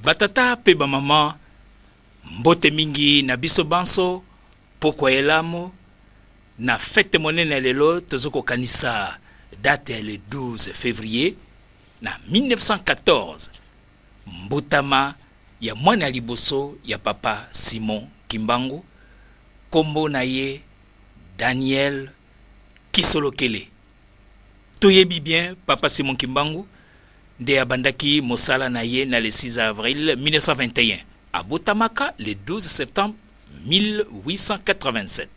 Batata mpe bamama, mbote mingi na biso banso, pokwa elamu. Na fete monene ya lelo tozo kokanisa date ya le 12 février na 1914, mbotama ya mwana ya liboso ya papa Simon Kimbangu, kombo na ye Daniel Kisolokele. Toyebi bien papa Simon Kimbangu nde abandaki mosala na ye na le 6 avril 1921. Abotamaka le 12 septembre 1887.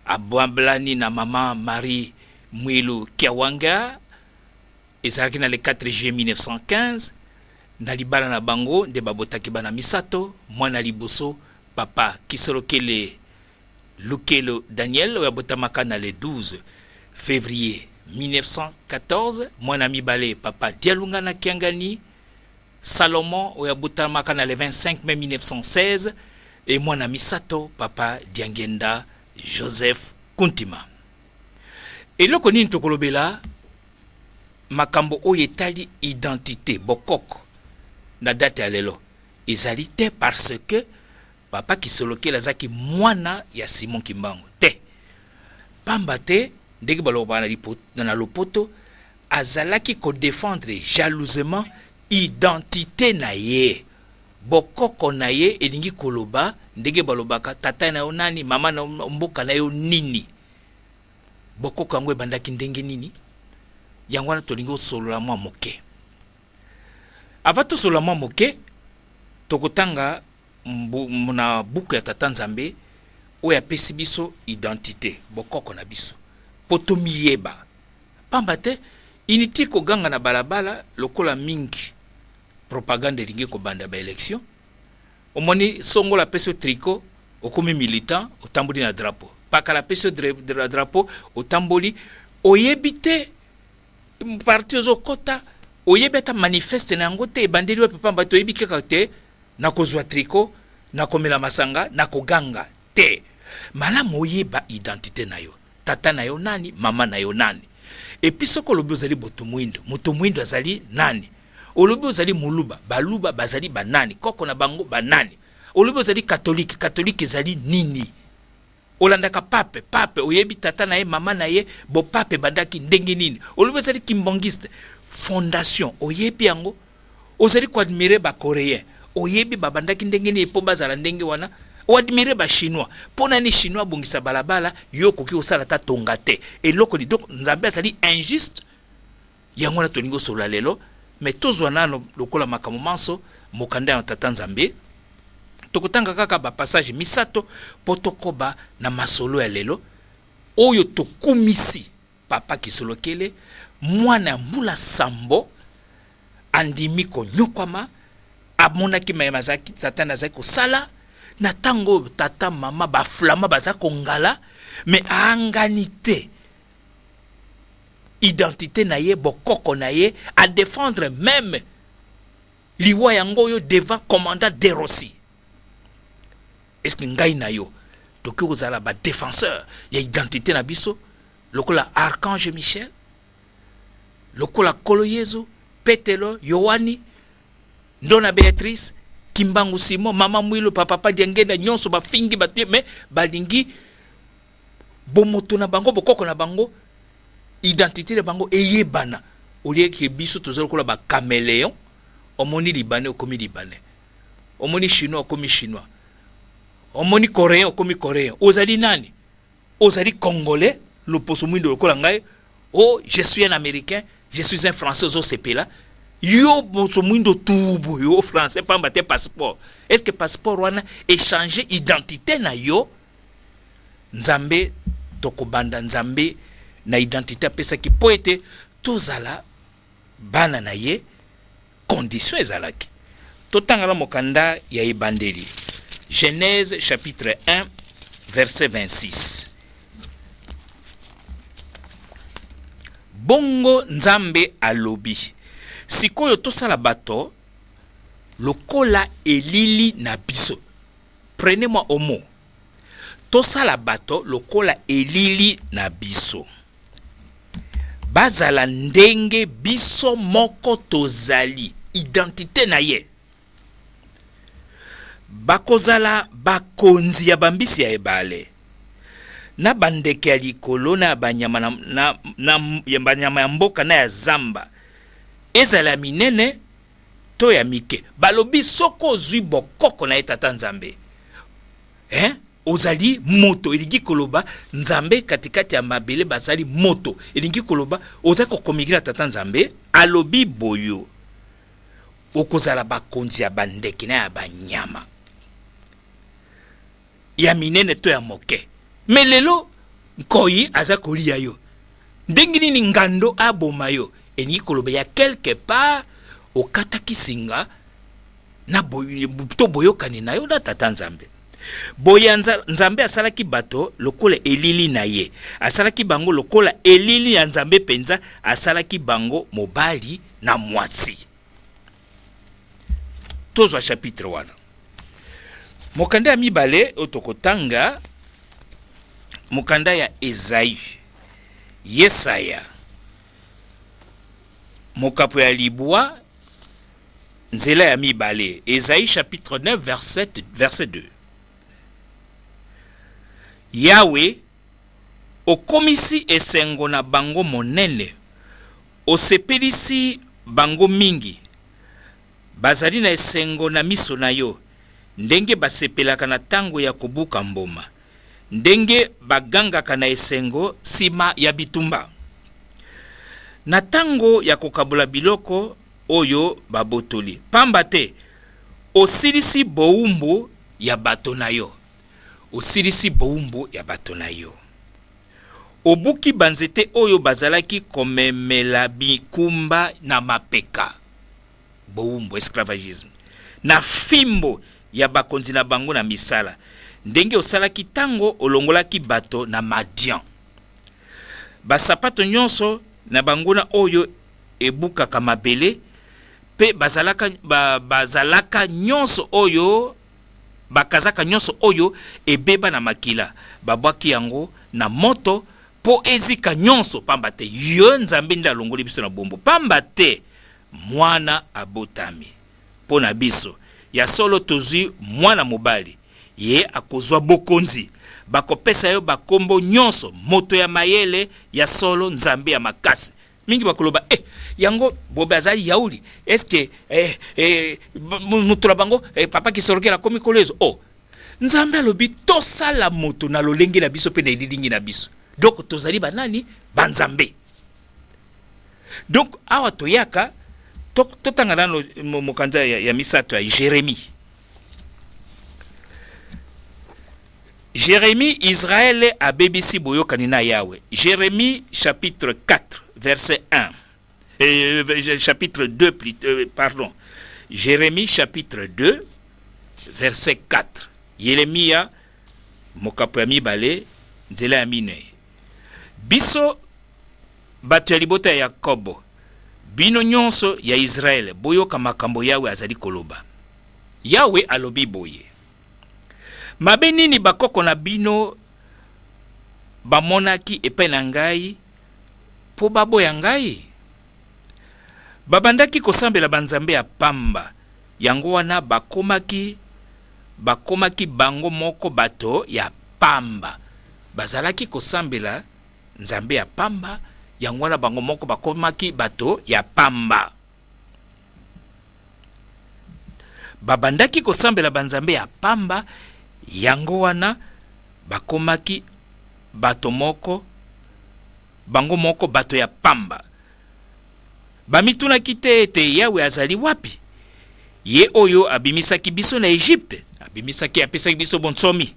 Abwablani na mama Marie Mwilu Kiawanga, ezalaki na le 4 juillet 1915. Na libala na bango nde babotaki bana misato, mwana liboso papa Kisolokele Lukelo Daniel oyo abotamaka na le 12 février 1914, mwana mibale papa Dialungana Kiangani Salomon oyo abotamaka na le 25 mai 1916 e mwana misato papa Diangenda Joseph Kuntima. Eloko nini tokolobela makambo oyo etali identité bokoko na date ya lelo ezali te parce que Papa Kisolokele azalaki mwana ya Simon Kimbangu te. Pamba te ndenge balobaka na lopoto, azalaki ko defendre jalousement identite na ye, bokoko na ye, elingi koloba ndenge balobaka tata na yo nani, mama na yo, mboka na yo nini, bokoko yango ebandaki ndenge nini. Yango wana tolingi kosolola mwa moke. Avant tosolola mwa moke, tokotanga na buku ya Tata Nzambe oyo apesi biso identite, bokoko na biso, po tomiyeba. Pamba te inutile koganga na balabala lokola mingi propagande elingi kobanda ba election. Omoni songola apesi yo tricot, okomi militant, otamboli na drapeau. Pakala apesi yo drapeau, otamboli, oyebi te parti ozokota, oyebi ata manifeste na yango te, ebandeli wapi, pamba te oyebi kaka te nakozwa tricot, nakomela masanga, nakoganga te. Malamu oyeba identite na yo, tata na yo nani, mama na yo nani. Epuis soki olobi ozali moto mwindo, moto mwindo azali nani? Olobi ozali moluba, baluba bazali banani, koko na bango banani? Olobi ozali katolike, katolike ezali nini? Olandaka pape, pape oyebi tata na ye, mama na ye, bo pape ebandaki ndenge nini? Olobi ozali kimbangiste, fondation oyebi yango? Ozali ko admirer ba coreens, oyebi babandaki ndenge nini po bazala ndenge wana? O admirer ba chinois, po na nini chinois abongisa balabala, yo okoki kosala ata tonga te? Eloko nini? Donc Nzambe azali injuste? Yango wana tolingi kosolola lelo, mais tozwa nano lokola makambo manso mokanda ya Tata Nzambe. Tokotanga kaka ba passage misato po tokoba na masolo ya lelo oyo tokumisi Papa Kisolokele, mwana ya mbula sambo andimi konyokwama, amonaki maye mazalaki Satana azali kosala na ntango oyo tata mama baflama baza kongala, mais aangani te identite na ye, bokoko na ye, a defendre meme liwa yango oyo devant commandant Derossi. Est-ce que ngai na yo tokoki kozala ba defenseur ya identite na biso lokola Archange Michel, lokola Nkolo Yezu, Petelo, Yohani, Ndona Beatrice, Kimbangu Simon, Mama Mwilu, Papa Diangenda, nyonso bafingi bato mais balingi bomoto na bango, bokoko na bango, identite na bango eyebana, olie ke biso toza lokola ba cameleon. Omoni libanais okomi libanais, omoni chinois okomi chinois, omoni coréen okomi coréen. Ozali nani? Ozali congolais, loposo mwindo lokola ngai. Oh, je suis un américain, je suis un français, ozosepela yo moso mwindo tubu yo français pamba te passeport. Est ce que passeport wana échanger identité na yo? Nzambe tokobanda Nzambe na identité apesaki mpo ete tozala bana na ye, condition ezalaki. Totanga na mokanda ya Ebandeli, Genèse chapitre 1 verset 26. Bongo Nzambe alobi, sikoyo tosala bato lokola elili na biso. Prenez-moi au mot. Tosala bato lokola elili na biso. Bazala ndenge biso moko tozali. Identite na ye. Bakozala bakonzi ya bambisi ya ebale, na bandeke ya likolo, na ya banyama, na, na, na, ya banyama ya mboka na ya zamba, ezala ya minene to ya mike. Balobi soki ozwi bokoko na ye Tata Nzambe, hein? Ozali moto, elingi koloba Nzambe katikati ya mabele bazali moto, elingi koloba ozali kokomiki na Tata Nzambe. Alobi boyo, okozala bakonzi ya bandeke na ya banyama ya minene to ya moke. Me lelo nkoi aza kolia yo, ndenge nini ngando aboma yo? Elingi koloba ya quelque part okataki singa na boy, to boyokani na yo na Tata Nzambe. Boye Nzambe asalaki bato lokola elili na ye, asalaki bango lokola elili ya Nzambe mpenza, asalaki bango mobali na mwasi. Tozwa chapitre wana, mokanda ya mibale oyo tokotanga, mokanda ya Ezayi, Yesaya, mokapo ya libwa, nzela ya mibale, Esaïe chapitre 9 verset, verset 2. Yawe, okomisi esengo na bango monene, osepelisi bango mingi. Bazali na esengo na miso na yo, ndenge basepelaka na tango ya kobuka mboma, ndenge bagangaka na esengo sima ya bitumba. Na tango ya kokabola biloko oyo babotoli. Pamba te osilisi bowumbu ya bato na yo, osilisi bowumbu ya bato na yo. Obuki banzete oyo bazalaki komemela mikumba na mapeka, bowumbu, esclavagisme, na fimbo ya bakonzi na bango na misala, ndenge osalaki tango olongolaki bato na Madian. Basapato nyonso na banguna oyo ebukaka mabele, mpe bazalaka, ba, bazalaka nyonso oyo bakazaka nyonso oyo ebeba na makila, babwaki yango na moto mpo ezika nyonso, pamba te yo Nzambe nde alongoli biso na bombo, pamba te mwana abotami mpo na biso. Ya solo tozwi mwana mobali, ye akozwa bokonzi. Bakopesa yo bakombo nyonso, moto ya mayele, ya solo, Nzambe ya makasi. Mingi bakoloba eh, yango bobe azali yauli eske eh, eh, moto na bango eh, papa kisolokela akomi kolezo. Oh, Nzambe alobi tosala moto na lolenge na biso mpe na elilingi na biso. Donc tozali banani? Banzambe. Donc awa toyaka totanga nano mokanza ya, ya misato ya Jeremie. Jeremie, Israele abebisi boyokani na Yawe. Jeremie chapitre 4 verset 1. Chapitre 2 pardon. Jeremie chapitre 2 verset 4. Yeremia mokapo ya mibale nzela ya minei. Biso bato ya libota ya Yakobo, bino nyonso ya Israele, boyoka makambo Yawe azali koloba. Yawe alobi boye: Mabe nini bakoko na bino bamonaki epai na ngai mpo baboya ngai? Babandaki kosambela banzambe ya pamba, yango wana bakomaki bakomaki bango moko bato ya pamba. Bazalaki kosambela nzambe ya pamba, yango wana bango moko bakomaki bato ya pamba. Babandaki kosambela banzambe ya pamba, yango wana bakomaki bato moko bango moko bato ya pamba. Bamitunaki te ete Yawe azali wapi, ye oyo abimisaki biso na Egypte, abimisaki apesaki biso bonsomi,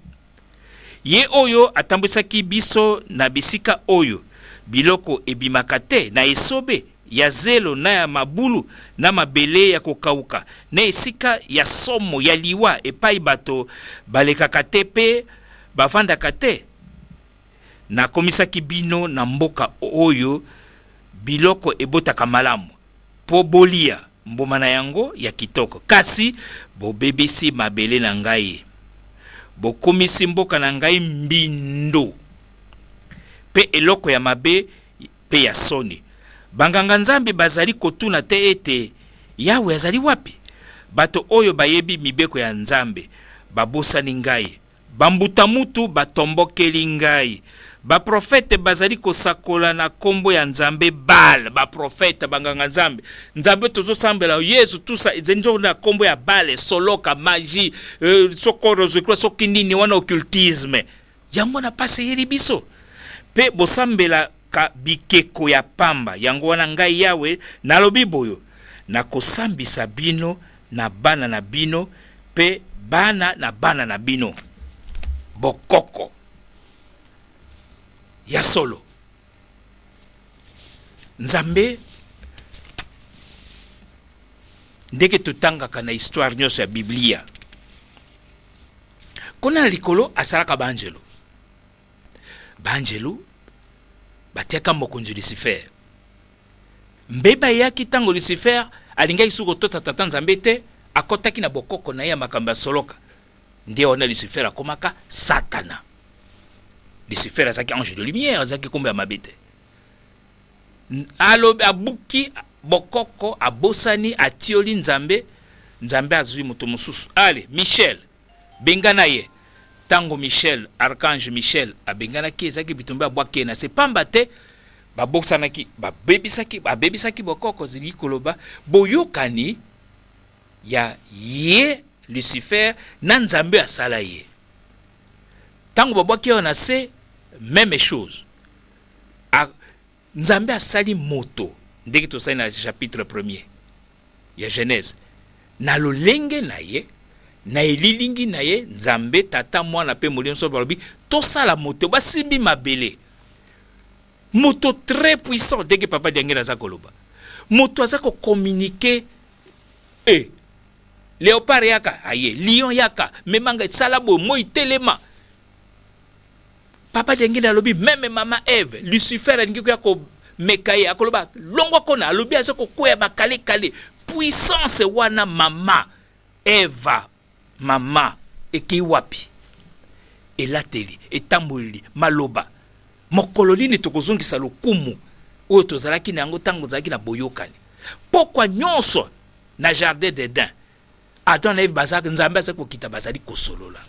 ye oyo atambwisaki biso na bisika oyo biloko ebimaka te, na esobe ya zelo na ya mabulu, na mabele ya kokauka, na esika ya somo ya liwa, epai bato balekaka te mpe bavandaka te. Nakomisaki bino na mboka oyo biloko ebotaka malamu, mpo bolia mbuma na yango ya kitoko. Kasi bobebisi mabele na ngai, bokomisi mboka na ngai mbindo mpe eloko ya mabe mpe ya soni. Banganga-Nzambe bazali kotuna te ete, Yawe azali wapi? Bato oyo bayebi mibeko ya Nzambe Babosani ngai. Bambuta-mutu batombokeli ngai. Baprofete bazali kosakola na kombo ya nzambe Baal. Baprofete, banganga nzambe, nzambe tozosambela Yesu, tusa ezali nzoko na kombo ya Baal, soloka, magie, soko rosicroix, soki nini wana, occultisme. Yango wana pasi eyeli biso. Mpe bosambelaka bikeko ya pamba. Yango wana ngai Yawe nalobi boyo, nakosambisa bino na bana na bino mpe bana na bana na bino. Bokoko ya solo Nzambe, ndenge totangaka na histoire nyonso ya Biblia, kuna na likolo asalaka baanjelu. Baanjelu batiaka mokonzi Lucifer. Mbeba eyaki ntango Lucifer alingaki suki kotota tata Nzambe te, akɔtaki na bokoko na ye ya makambo ya soloka. Nde wana Lucifer akomaka Satana. Lucifer azalaki ange de lumière, azalaki kombo ya mabe te. Alobi, abuki bokoko, abosani, atioli Nzambe. Nzambe azwi moto mosusu, ale Michel, bengana ye. Ntango Michel, archange Michel, abenganaki, ezalaki bitumba, abwaki ye na se pamba te. Babosanaki, babebisaki, abebisaki bokoko, ezali koloba boyokani ya ye Lucifer na Nzambe asala ye. Ntango babwaki ye na se, même chose. Nzambe asali moto ndenge tosali na chapitre premier ya Genèse, na lolenge na ye, na elilingi na ye. Nzambe Tata, Mwana mpe Molimo Santo balobi tosala moto. Basimbi mabele, moto très puissant. Ndenge papa Diangele aza koloba, moto aza kocommuniquer e léopard yaka, aye lion yaka, memanga, esala boye, moi telema. Papa Diangele alobi même mama Eve, Lucifer alingi koya komeka ye, akoloba longwa kona. Alobi aza kokwea bakalekale. Puissance wana, mama Eva, mama ekei wapi? Elateli, etamboleli, maloba. Mokolo nini tokozongisa lokumu oyo tozalaki na yango ntango tozalaki na boyokani? Pokwa nyonso na jardin d'Eden, Adam na Eve bazalaki, Nzambe azali kokita, bazali kosolola.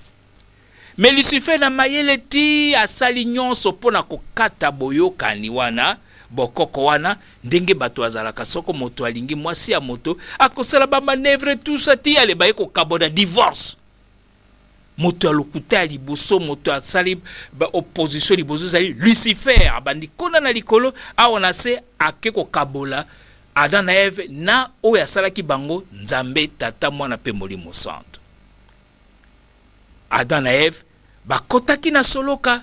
Mais Lucifer na mayele ti asali nyonso mpo na kokata boyokani wana, bokoko wana. Ndenge bato bazalaka, soko moto alingi mwasi ya moto, akosala bamanœuvre tusa ti ale baye kokabona, divorce. Moto ya lokuta ya liboso, moto asali opposition liboso, ezali Lucifer. Abandi kuna na likolo, awa na se ake kokabola Adam na Eve na oyo asalaki bango, Nzambe Tata, Mwana mpe Molimo Santo. Adam na Eve bakɔtaki na soloka,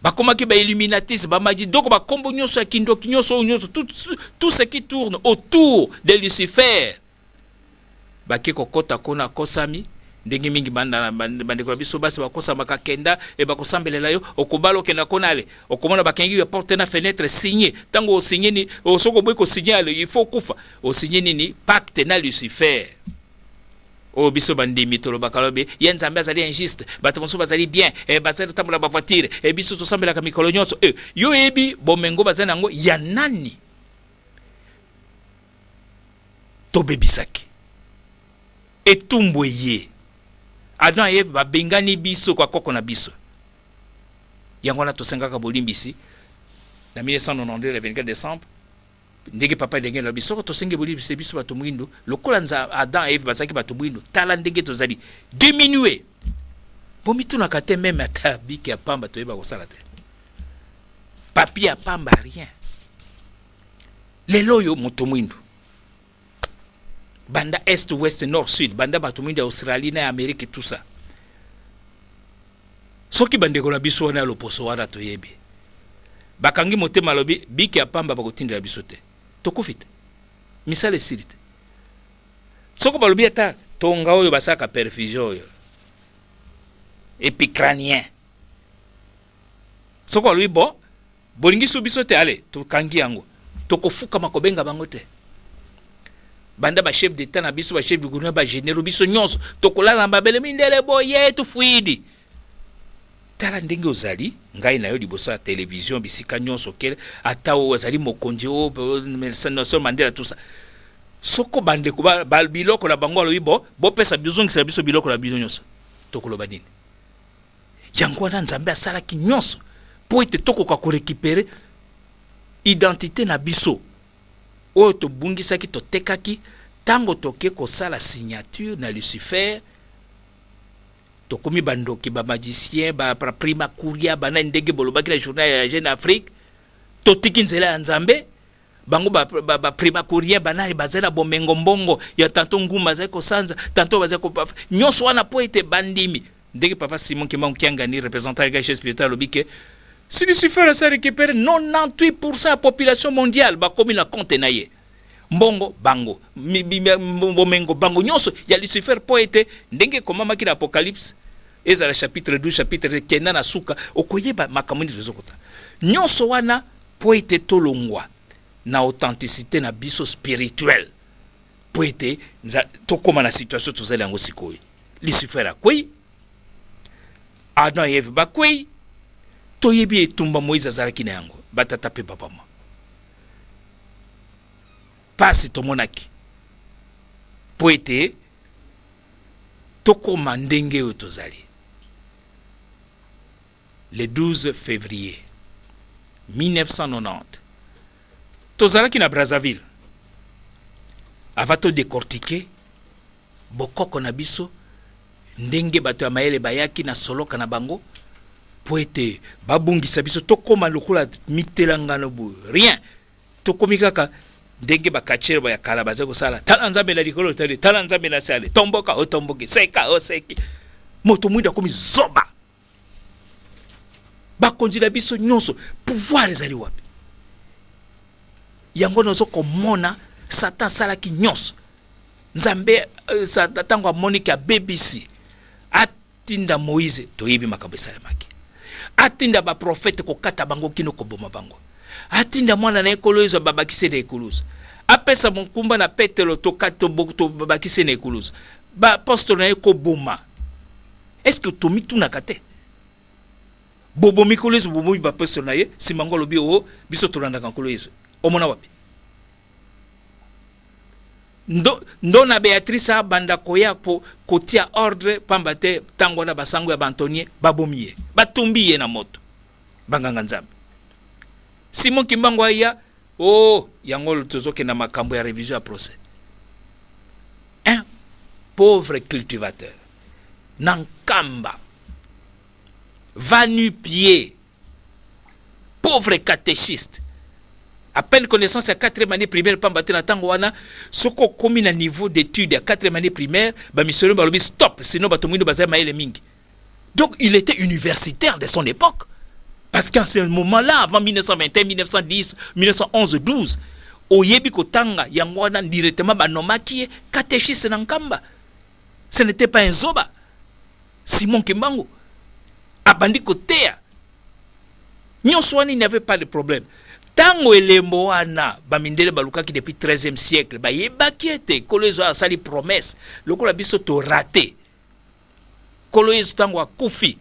bakomaki bailluminatis, bamagi, donc bakombo nyonso ya kindoki, nyonso oyo nyonso, tout ce qui tourne autour de Lucifer. Bake kokɔta kuna, akosami ndenge mingi. Bandeko na biso basi bakosamaka, kenda e bakosambelela yo, okobala, okenda kuna, ale okomona bakangi ya porte na fenêtre, signe. Ntango osigne ni, soki oboyi kosigne, ale il faut okufa. Osigne nini? Pacte na Lucifer. Oyo biso bandimi tolobaka, lobi ye Nzambe azali injuste, bato mosusu bazali bien, bazali kotambola bavoiture, biso tosambelaka mikolo nyonso. Yo oyebi bomengo bazali yango ya nani? Tobebisaki, etumbu eye. Adam ye babengani biso kwa koko na biso. Yango wana tosengaka bolimbisi na 1992, le 24 décembre. Ndenge papa ndenge alobi, soko tosengi bolimbisi, biso bato mwindu, lokola Adam Eve bazalaki bato mwindu, tala ndenge tozali diminue. Bomitunaka te, même ata bic ya pamba toyeba kosala te, papier ya pamba, rien. Lelo oyo moto mwindu, banda est, ouest, nord, sud, banda bato mwindu ya Australie na ya Amérique, tout ça, soki bandeko na biso wana ya loposo wana toyebi, bakangi motema, alobi bic ya pamba bakotindela biso te, tokufi te, misala esili te. Soko balobi ata tonga oyo basalaka perfusion oyo épicrânien, soko balobi bon, bolingi su biso te, ale tokangi yango, tokofukama kobenga bango te. Banda bachef d'état na biso, bachef du gouvernement, bagénéraux, biso nyonso tokolala na mabele. Mindele boye tufuidi. Tala ndenge ozali, ngai na yo liboso ya télévision, bisika nyonso okele, ata oyo azali mokonzi oyo Nelson Mandela, tout ça, soko bandeko biloko na bango, alobi bo bopesa, bozongisela biso biloko na bino nyonso. Tokoloba nini? Yango wana Nzambe asalaki nyonso mpo ete tokoka korécupérer identité na biso oyo tobungisaki, totekaki ntango toke kosala signature na Lucifer. Tokomi bandoki, bamagicien, baprima kuria, bana ndenge bolobaki na journal ya Jeune Afrique. Totiki nzela ya Nzambe. Bango baprima courien, banani bazali na bomengo, mbongo ya tanto ngumba azali kosanza tanto bazali ko nyonso wana mpo ete bandimi ndenge papa Simon Kimbangu Kiangani, représentant ya chef spirituel, alobi ke si Lucifer asa récupéré 98% ya population mondiale, bakomi na compte na ye, mbongo bango, bomengo bango nyonso ya Lucifer, mpo ete ndenge ekomamaki na Apocalypse, ezala chapitre 12, chapitre kenda na suka, okoyeba makambo nini tozokota nyonso wana, mpo ete tolongwa na authenticité na biso spirituelle, mpo ete tokóma na situation tozali yango sikoyo. Lucifer akwei, Adam et Eve bakwei. Toyebi etumba Moïse azalaki na yango. Batata mpe babama, pasi tomonaki mpo ete tokóma ndenge oyo tozali. Le 12 février 1990, tozalaki na Brazzaville avant todécortiquer bokoko na biso, ndenge bato ya mayele bayaki na soloka na bango mpo ete babungisa biso, tokóma lokola mitelangano boye, rien. Tokomi kaka ndenge bakachere ya kala baza kosala: tala Nzambe na likolo, tali tala Nzambe na se, ale tomboka, otomboki, seka, oseki. Moto mwindo akomi zoba. Bakonzi na biso nyonso, pouvoir ezali wapi? Yango nazo komona Satan asalaki nyonso. Nzambe, ntango amoniki abebisi, atinda Moïse. Toyebi makambo esalemaki. Atinda baprofete kokata bango kino koboma bango. Atinda mwana na ekolo ezwa, babakisi na ekulusu. Apesa mokumba na Petelo, tobakisi na ekulusu. Baapostolo na ye koboma. Est ce que tomitunaka te? Bobomi Nkolo Yesu, bobomi baapostolo na ye. Nsima ngo alobi: o biso tolandaka Nkolo Yesu. Omona wapi? Ndo, ndo na Béatrice abanda koya po kotia ordre, pamba te ntango wana basango ya baantonie babomi ye, batumbi ye na moto, banganga Nzambe. Simon Kimbangu aya o oh, yango tozokenda makambo ya révision ya procès. Un pauvre cultivateur na Nkamba, va-nu-pied, pauvre catéchiste, à peine connaissance ya quatrième année primaire, pamba te na ntango wana, soki okomi na niveau d'étude ya quatrième année primaire, bamissionnaire balobi stop, sinon bato mwindo bazali mayele mingi. Donc il était universitaire de son époque, parce qu'en ce moment-là, avant 1921, 1910, 1911, 12, oyebi kotanga. Yango wana directement banomaki ye catéchiste na Nkamba. Ce n'était pas un zoba. Simon Kimbangu abandi koteya nyonso wana, il n'y avait pas de problème. Ntango elembo wana bamindele balukaki depuis 13e siècle, bayebaki ete Nkolo Yesu asali promesse. Lokola biso torater Nkolo Yesu, ntango akufi,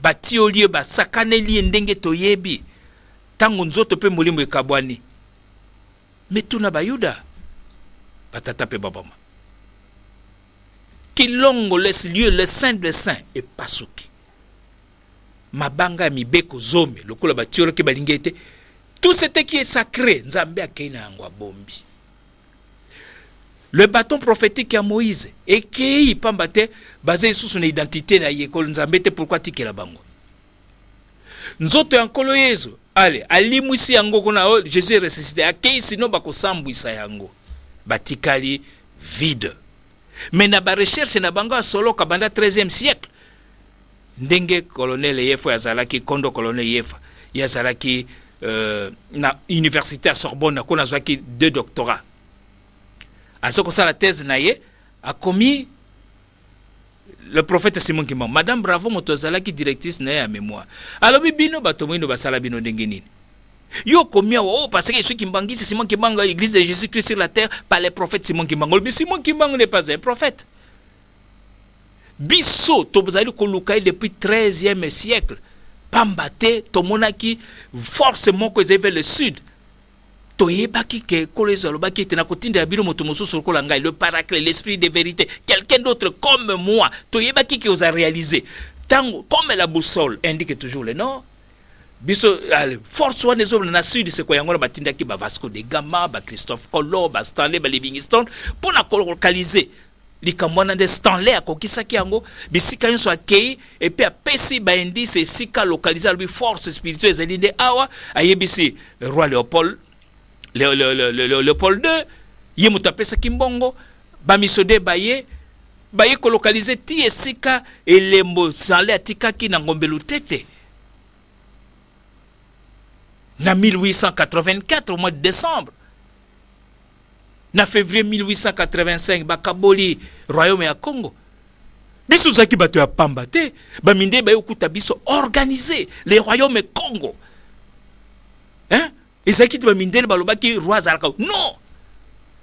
batioli ye, basakaneli ye ndenge toyebi, ntango nzoto mpe molimo ekabwani. Me tuna bayuda, batata mpe babama, kilongo, le lieu, le saint de saint epasuki, mabanga ya mibeko zomi, lokola batiolaki, balingi ete tout ce qui est sacré, Nzambe akei na yango, abombi. Le bâton prophétique ya Moïse ekei, pamba te baza lisusu na identité na ye ekolo Nzambe te. Pourquoi atikela bango nzoto ya Nkolo Yesu? Ale alimwisi yango kuna, oh, Jésus ressuscité, akei, sino bakosambwisa yango, batikali vide. Mais na barecherche na bango ya soloka banda 13e siècle, ndenge colonel Yefa azalaki, kondo colonel Yefa, ye azalaki na université ya Sorbonne, kuna azwaki deux doctorats, aza kosala thèse na ye, akomi le prophète Simon Kimbangu. Madame Bravo, moto azalaki directrice na ye ya mémoire, alobi: bino bato moyindo, basala bino ndenge nini? Yo okomi awa, oh, parce que je suis kimbangiste, Simon Kimbangu, église de Jésus Christ sur la terre par les prophètes Simon Kimbangu. Olobi Simon Kimbangu n'est pas un prophète. Biso tozali koluka ye depuis 13e siècle, pamba te tomonaki force moko ezali vers le sud. Toyebaki ke Nkolo Yesu alobaki ete nakotindela bino moto mosusu lokola ngai, le Paraclet, l'Esprit de verite, quelqu'un d'autre comme moi. Toyebaki ke oza realiser tango, comme la boussole indique toujours le nord. Biso allez, force wana ezobela na sud, seko yango wana batindaki ba Vasco de Gama, ba Christophe Colomb, ba Stanley, ba Livingstone mpo na kolokalize likambo wana. Nde Stanley akokisaki yango bisika nyonso akei, epe apesi baindice esika localise, alobi force spirituelle ezali nde awa. Ayebisi roi Léopold, Leo, Leo, Leo, Leo, Léopold II, ye moto apesaki mbongo, bamisode baye baye kolokalize ti esika elembo Stanley atikaki na Ngombe Lutete na 1884 au mois de décembre. Na février 1885 bakaboli royaume ya Congo. Biso tozalaki bato ya pamba te, bamindele baye kokuta biso organiser le royaume Congo, hein? Ezalaki te bamindele balobaki roi azalaka, non,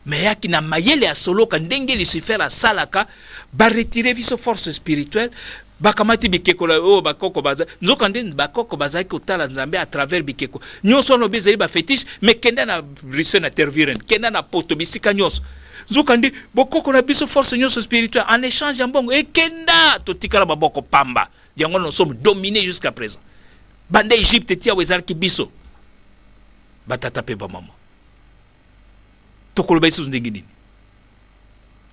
mais yaki na mayele ya soloka ndenge Lucifer asalaka, baretire biso force spirituelle, bakamati bikeko oyo bakoko baza. Nzoka nde bakoko bazalaki kotala Nzambe à travers bikeko nyonso wana obi ezali bafétiche. Mais kenda na Bruxelles, na Tervuren, kenda na Poto, bisika nyonso, nzoka nde bokoko na biso, force nyonso spirituelle, en échange ya mbongo ekenda, totikala maboko pamba. Yango nous sommes dominés jusqu'à présent. Banda Egypte ti awa ezalaki biso, batata mpe bamama. Tokoloba lisusu ndenge nini?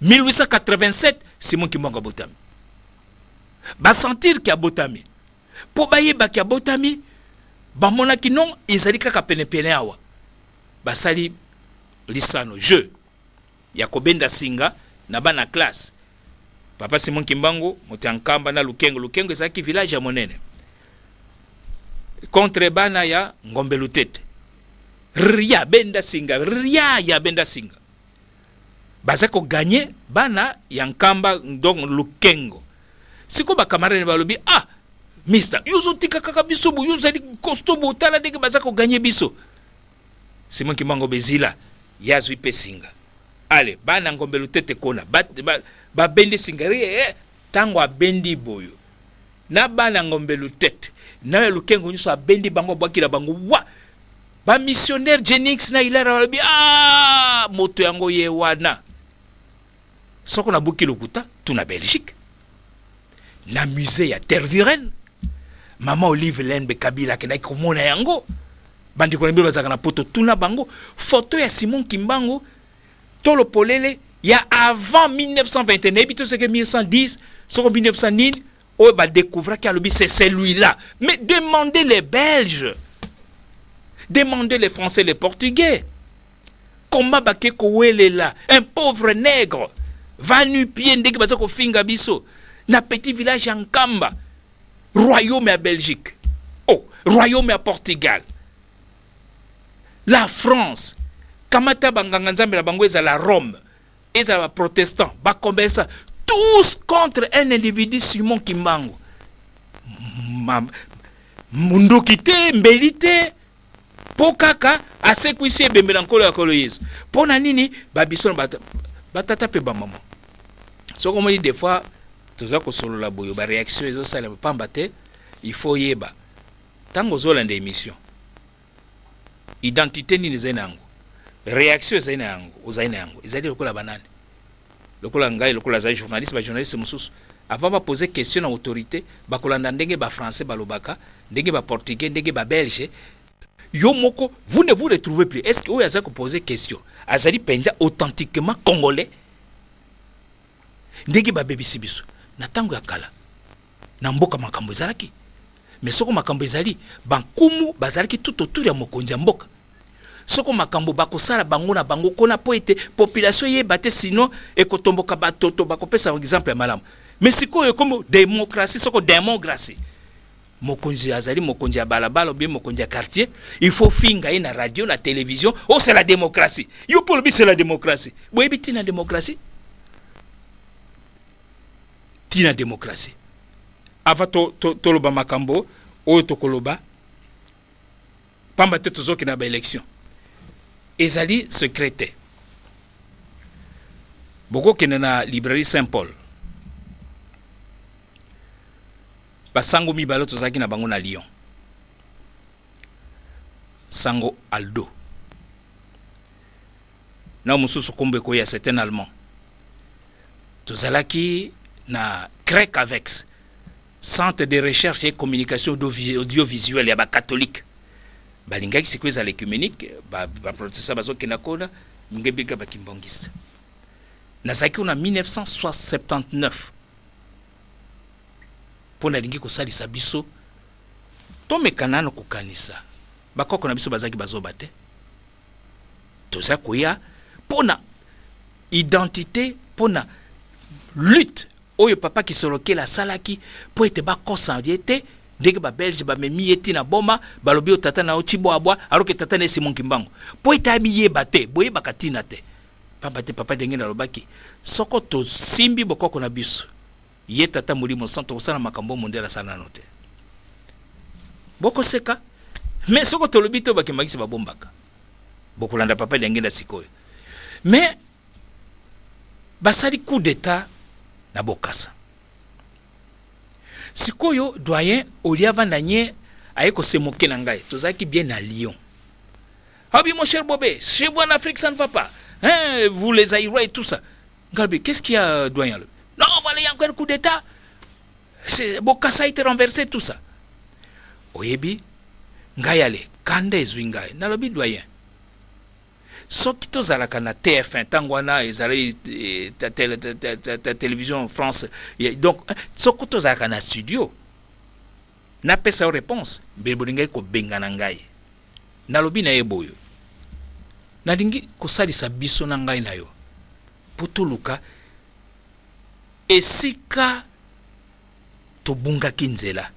1887 Simon Kimbangu abotami, basentir ke abotami. Mpo bayebaki abotami, bamonaki non, ezali kaka penepene awa. Basali lisano, jeu ya kobenda singa na bana classe. Papa Simon Kimbangu, moto ya Nkamba na Lukengo, Lukengo ezalaki village ya monene, contre bana ya Ngombe Lutete. Ria benda singa, ria ya benda singa, baza koganye bana ya Nkamba, donc Lukengo. Sikoyo bacamarade balobi: "Ah mister, yo ozotika kaka biso bo, yo ozali costaud bo, tala ndenge baza koganye biso." Simon Kimbangu bezila, ye azwi mpe singa. Ale, bana Ngombe Lutete kona babendi singa. Ntango abendi boyo na bana Ngombe Lutete na ya Lukengo nyonso, abendi bango, abwakila bango wa bamissionnaire Jennings na Hilaire. Balobi: "Ah, moto yango ye wana." Soko nabuki lokuta, tuna Belgique, na musée ya Tervuren. Mama Olive Lembe Kabila akendaki komona yango. Bandeko na bino bazalaka na Poto, tuna bango photo ya Simon Kimbangu tolo polele ya avant 1921, nayebi te soki 1910, soko 1900 nini, oyo badécouvraki. Alobi: "C'est celui-là." Mais demandez les Belges, demandez les Français, les Portugais, comment bake kowelela un pauvre nègre va-nu-pieds, ndenge baza kofinga biso na petit village ya Nkamba, royaume ya Belgique, oh, royaume ya Portugal, la France. Kamata banganga nzambe na bango, ezala Rome, ezala baprotestant, bacommerçant, tous contre un individu, Simon Kimbangu. Munduki te, mbeli te, mpo kaka asekwisi ebembe na nkolo ya Nkolo Yesu. Mpo na nini babiso na batata mpe bamama, soki omoni des fois toza kosolola boyo, baréaction ezosalema pamba te? Il faut oyeba, ntango ozolanda émission, identité nini ezali na yango, réaction ezali na yango, ozali na yango, ezali lokola banani, lokola ngai, lokola azali journaliste, bajournaliste mosusu, avant bapose question na autorité, bakolanda ndenge bafrançais balobaka, ndenge baportugais, ndenge babelge. Yo moko, vous ne vous retrouvez plus. Est ce que oyo aza kopose question azali mpenza authentiquement congolais? Ndenge babebisi biso na ntango ya kala na mboka, makambo ezalaki, mais soko makambo ezali, bankumu bazalaki tout autour ya mokonzi ya mboka. Soko makambo bakosala bango na bango kona mpo ete population eyeba te, sinon ekotomboka. Batoto bakopesa exemple ya malamu. Mais sikoyo ekomi démocratie, soko démocratie, mokonzi azali mokonzi ya balabala ou bien mokonzi ya quartier, il faut finga ye na radio, na télévision. Oh, c'est la démocratie. Yo mpo olobi c'est la démocratie, boyebi ntina démocratie? Ntina démocratie, avant toloba to, makambo oyo tokoloba, pamba te tozokende na baélection, ezali secret te. Bokokende na librairie Saint Paul, basango mibale tozalaki na bango na Lyon, sango Aldo. Na mosusu kombo ekoya, c'est un Allemand. Tozalaki na CREC avec Centre de recherche et communication audiovisuelle ya bacatholique. Balingaki sikoyo ezala œcuménique, baprotestant bazokenda kuna, ngebika bakimbangiste. Nazalaki kuna 1979 mpo nalingi kosalisa biso tomeka nano kokanisa. Bakoko na biso bazalaki bazoba te. Toza koya mpo na identité, mpo na lutte oyo papa Kisolokele asalaki mpo ete bakosa ye te, ndenge babelge bamemi ye ntina boma, balobi oyo tata na yo Tshibwabwa, alors que tata na ye Simon Kimbangu, mpo ete amiyeba te. Boyebaka ntina te, pamba te papa, ndenge nalobaki, soko tosimbi bokoko na biso, ye tata Molimo Santo, tokosala makambo mondele asala nano te. Bokoseka, mais soko tolobi te, bakembakisi babombaka. Bokolanda papa Diangenda sikoyo. Mais basali coup d'état na Bokasa. Sikoyo doyen olia avanda nye, aye kosemoke na ngai. Tozalaki bien na Lyon. Abi: "Mon cher Bobé, chez vous en Afrique, ça ne va pas, hein, vous les Zaïrois et tout ça." Ngai: "Qu'est-ce qu'il y a, doyen?" "Non, voilà, il y a encore un coup d'état, Bokassa a été renversé, tout ça." Oyebi ngai, ale kanda ezwi ngai, nalobi: "Doyen, soki tozalaka na TF1, ntango wana ezali télévision France, donc soki tozalaka na studio, napesa yo réponse, mbele bolingaki kobengana ngai." Nalobi na ye boyo: "Nalingi kosalisa biso na ngai na yo mpo toluka esika tobungaki nzela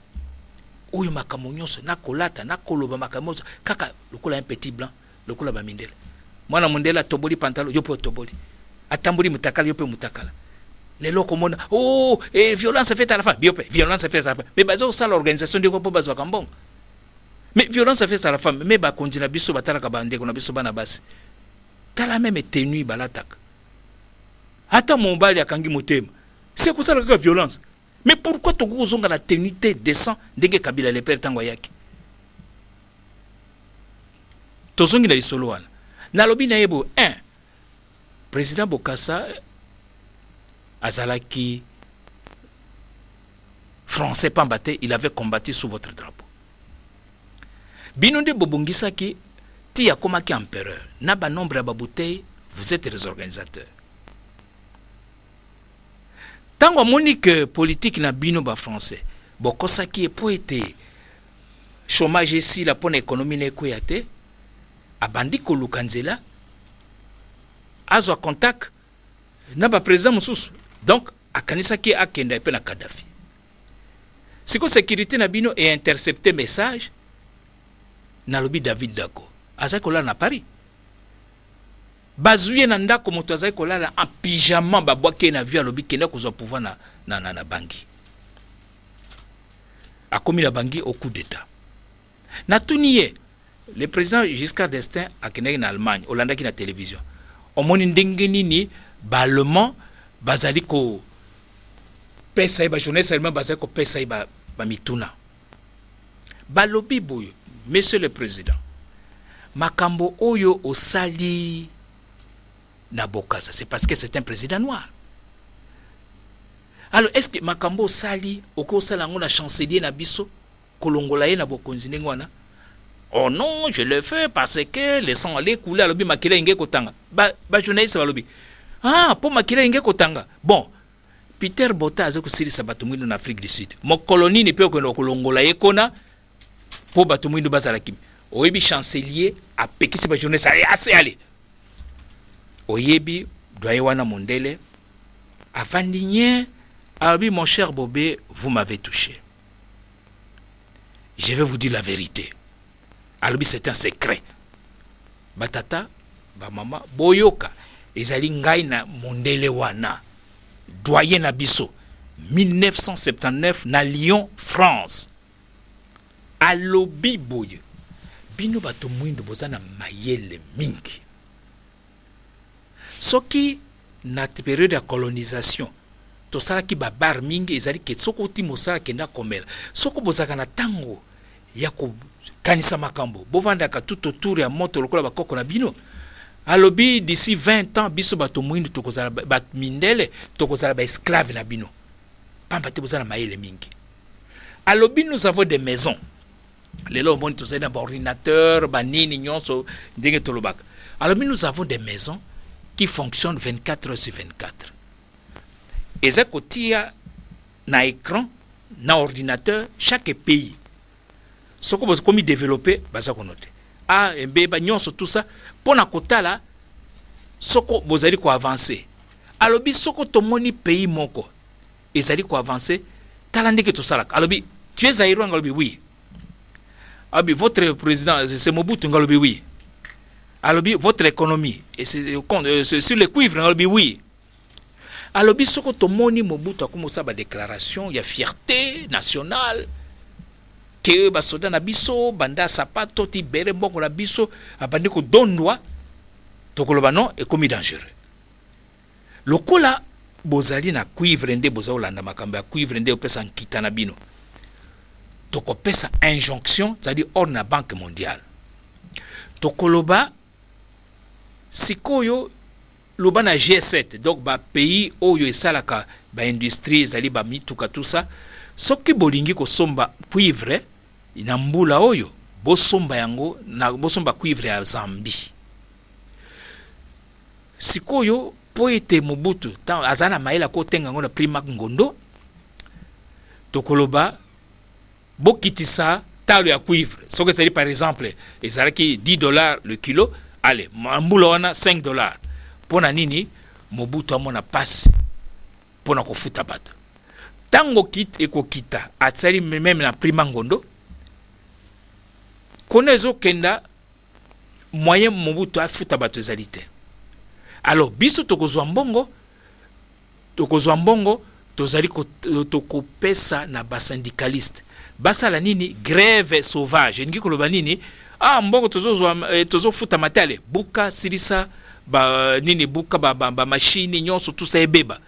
oyo. Makambo nyonso nakolata, nakoloba makambo nyonso kaka lokola un petit blanc, lokola bamindele. Mwana mondele atoboli pantalon, yo mpe otoboli. Atamboli mutakala, yo mpe mutakala. Lelo okomona: oh, eh, violence faite à la femme, bio mpe violence faite à la femme." Mais baza kosala organisation ndenge mpo bazwaka mbongo. Mais violence faite à la femme, mais bakonzi na biso batalaka bandeko na biso bana basi, tala même tenue balataka. Ata mobali akangi motema, se kosala kaka violence. Mais pourquoi tokoki kozonga na tenue te décent, ndenge Kabila le père ntango ayaki? Tozongi na lisolo wana. Nalobi na ye boye: 1, président Bokassa azalaki français pamba te il avait combattu sous votre drapeau. Bino nde bobongisaki ti akomaki empereur na banombre ya babouteille. Vous êtes les organisateurs. Ntango amoni ke politike na bino bafrançais bokosaki ye mpo ete chômage esila, mpo na économie na ekweya te, abandi koluka nzela azwa contact na baprésident mosusu. Donc akanisaki akenda mpe na Kadafi. Sikoyo sécurité na bino eintercepte message. Nalobi David Dako azali kolala na Paris, bazwi ye na ndako, moto azali kolala en pyjama, babwaki ye na avion. Alobi: "Kende kozwa pouvoir na Bangi." Akomi na Bangi au coup d'état. Natuni ye: "Le président Giscard d'Estaing akendaki na Allemagne, olandaki na télévision, omoni ndenge nini baallemand bazali kopesa ye, bajournaliste allemand bazali kopesa ye bamituna, balobi boye: 'Monsieur le président, makambo oyo osali na Bokassa, c'est parce que c'est un président noir. Alors est ce que makambo osali, okoki osala yango na chancelier na biso, kolongola ye na bokonzi ndenge wana?'" "Oh non, je le fais parce que le sang allait couler." Alobi makila inge kotanga. Bajournaliste ba balobi: "Ah, mpo makila inge kotanga. Bon, Peter Bota aza kosilisa bato mwindu na Afrique du Sud, mokolo nini mpe okende kolongola ye kona mpo bato mwindu bazala kimi?" Oyebi, chancelier apekisi bajournaliste ase ale. Oyebi, doyen wana mondele avandi nye, alobi: "Mon cher Bobé, vous m'avez touché. Je vais vous dire la vérité." Alobi: "C'est un secret. Batata, bamama, boyoka, ezali ngai na mondele wana, doyen na biso, 1979 na Lyon, France." Alobi boye: "Bino bato mwindo boza na mayele mingi. Soki na période ya colonisation tosalaki babar mingi, ezali ke soki oti mosala, akenda komela. Soki bozalaka na ntango ya kokanisa makambo, bovandaka tout autour ya moto lokola bakoko na bino. Alobi d'ici 20 ans, biso bato moyindo tokozala bato mindele, tokozala baesclave na bino, pamba te boza na mayele mingi. Alobi nous avons des maisons. Lelo omoni tozali na baordinateur, banini nyonso ndenge tolobaka. Alobi nous avons des maisons qui fonctionnent 24 heures sur 24, eza kotia na écran, na ordinateur, chaque pays soko bokomi développé, baza konote a mbeba nyonso, tout ça mpo na kotala soko bozali koavance. Alobi soko tomoni pays moko ezali koavance, tala ndenge tosalaka. Alobi tu es Zaïrois? Nga alobi oui. Alobi votre président, c'est Mobutu? Nga alobi oui. Alobi votre économie, et c'est sur le cuivre? Nga alobi oui. Alobi soko tomoni Mobutu akomi kosala badéclaration ya fierté nationale ke basoda na biso banda sapato ti bere, mbongo na biso, abandi kodondwa, tokoloba non, ekomi dangereux. Lokola bozali na cuivre, nde boza kolanda makambo ya cuivre, nde opesa nkita na bino, tokopesa injonction, c'est-à-dire ordre na Banque mondiale. Tokoloba sikoyo, loba na G7, donc bapays oyo esalaka baindustrie, ezali bamituka, tout ça, soki bolingi kosomba cuivre na mbula oyo, bosomba yango na bosomba cuivre ya Zambie. Sikoyo mpo ete Mobutu aza na mayele, akotenga yango na prix ngondo. Tokoloba bokitisa talo ya cuivre. Soki ezali, par exemple, ezalaki 10 $ le kilo, ale mbula wana 5 $. Mpo na nini? Mobutu amona pasi mpo na kofuta bato. Ntango ekokita, atiali même na prix mangondo kuna, ezokenda, moyen Mobutu afuta bato ezali te. Alors biso tokozwa mbongo, tokozwa mbongo, tozali tokopesa na basyndicaliste basala nini? Grève sauvage. Elingi koloba nini? Ah, mbongo tozozwa, tozofuta matale, buka, silisa ba nini, buka bamashine ba, ba nyonso, tout ça ebeba.